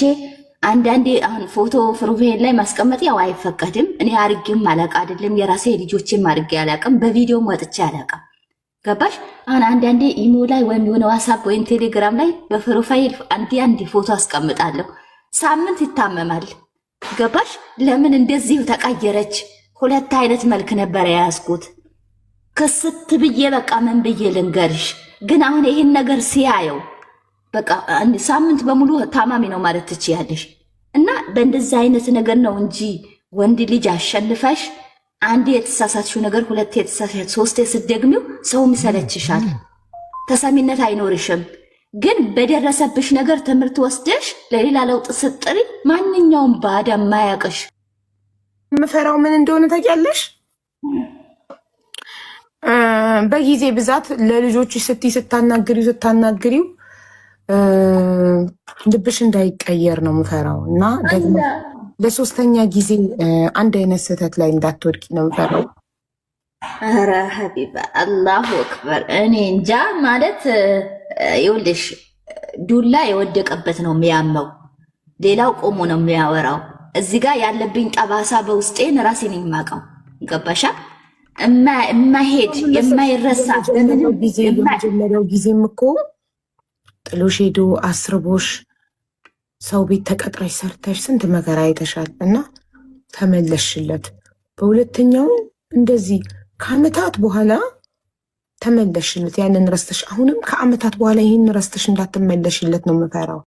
A: አንዳንዴ አሁን ፎቶ profile ላይ ማስቀመጥ ያው አይፈቀድም። እኔ አርጌም አላውቅ አይደለም የራሴ ልጆቼም አርጌ አላውቅም። በቪዲዮም ወጥቼ አላውቅም። ገባሽ? አሁን አንዳንዴ ኢሞ ላይ ወይም የሆነ ዋትስአፕ ወይም ቴሌግራም ላይ በ profile አንዴ አንዴ ፎቶ አስቀምጣለሁ። ሳምንት ይታመማል። ገባሽ? ለምን እንደዚህ ተቀየረች? ሁለት አይነት መልክ ነበር የያዝኩት። ክስት ብዬ በቃ ምን ብዬ ልንገርሽ? ግን አሁን ይህን ነገር ሲያየው በቃ ሳምንት በሙሉ ታማሚ ነው ማለት ትችያለሽ። እና በእንደዚህ አይነት ነገር ነው እንጂ ወንድ ልጅ አሸንፈሽ አንዴ የተሳሳትሽው ነገር ሁለቴ የተሳሳትሽ ሶስቴ ስትደግሚው ሰውም ይሰለችሻል፣ ተሰሚነት አይኖርሽም። ግን በደረሰብሽ ነገር ትምህርት ወስደሽ ለሌላ ለውጥ ስትጥሪ ማንኛውም ባዳ ማያውቅሽ
B: የምፈራው ምን እንደሆነ ታውቂያለሽ? በጊዜ ብዛት ለልጆች ስትይ ስታናግሪው ስታናግሪው ልብሽ እንዳይቀየር ነው የምፈራው እና ደግሞ ለሶስተኛ ጊዜ አንድ አይነት ስህተት ላይ እንዳትወድቂ ነው የምፈራው።
A: ኧረ ሀቢባ አላሁ አክበር። እኔ እንጃ ማለት ይኸውልሽ፣ ዱላ የወደቀበት ነው የሚያመው፣ ሌላው ቆሞ ነው የሚያወራው። እዚህ ጋር ያለብኝ ጠባሳ በውስጤን ራሴ ነኝ የማውቀው። ገባሻ? የማይሄድ የማይረሳ
B: የመጀመሪያው ጊዜም እኮ ጥሎሽ ሄዶ አስርቦሽ ሰው ቤት ተቀጥረሽ ሰርተሽ ስንት መከራ አይተሻል እና ተመለሽለት። በሁለተኛው እንደዚህ ከአመታት በኋላ ተመለሽለት። ያንን ረስተሽ አሁንም ከአመታት በኋላ ይህን ረስተሽ እንዳትመለሽለት ነው የምፈራው።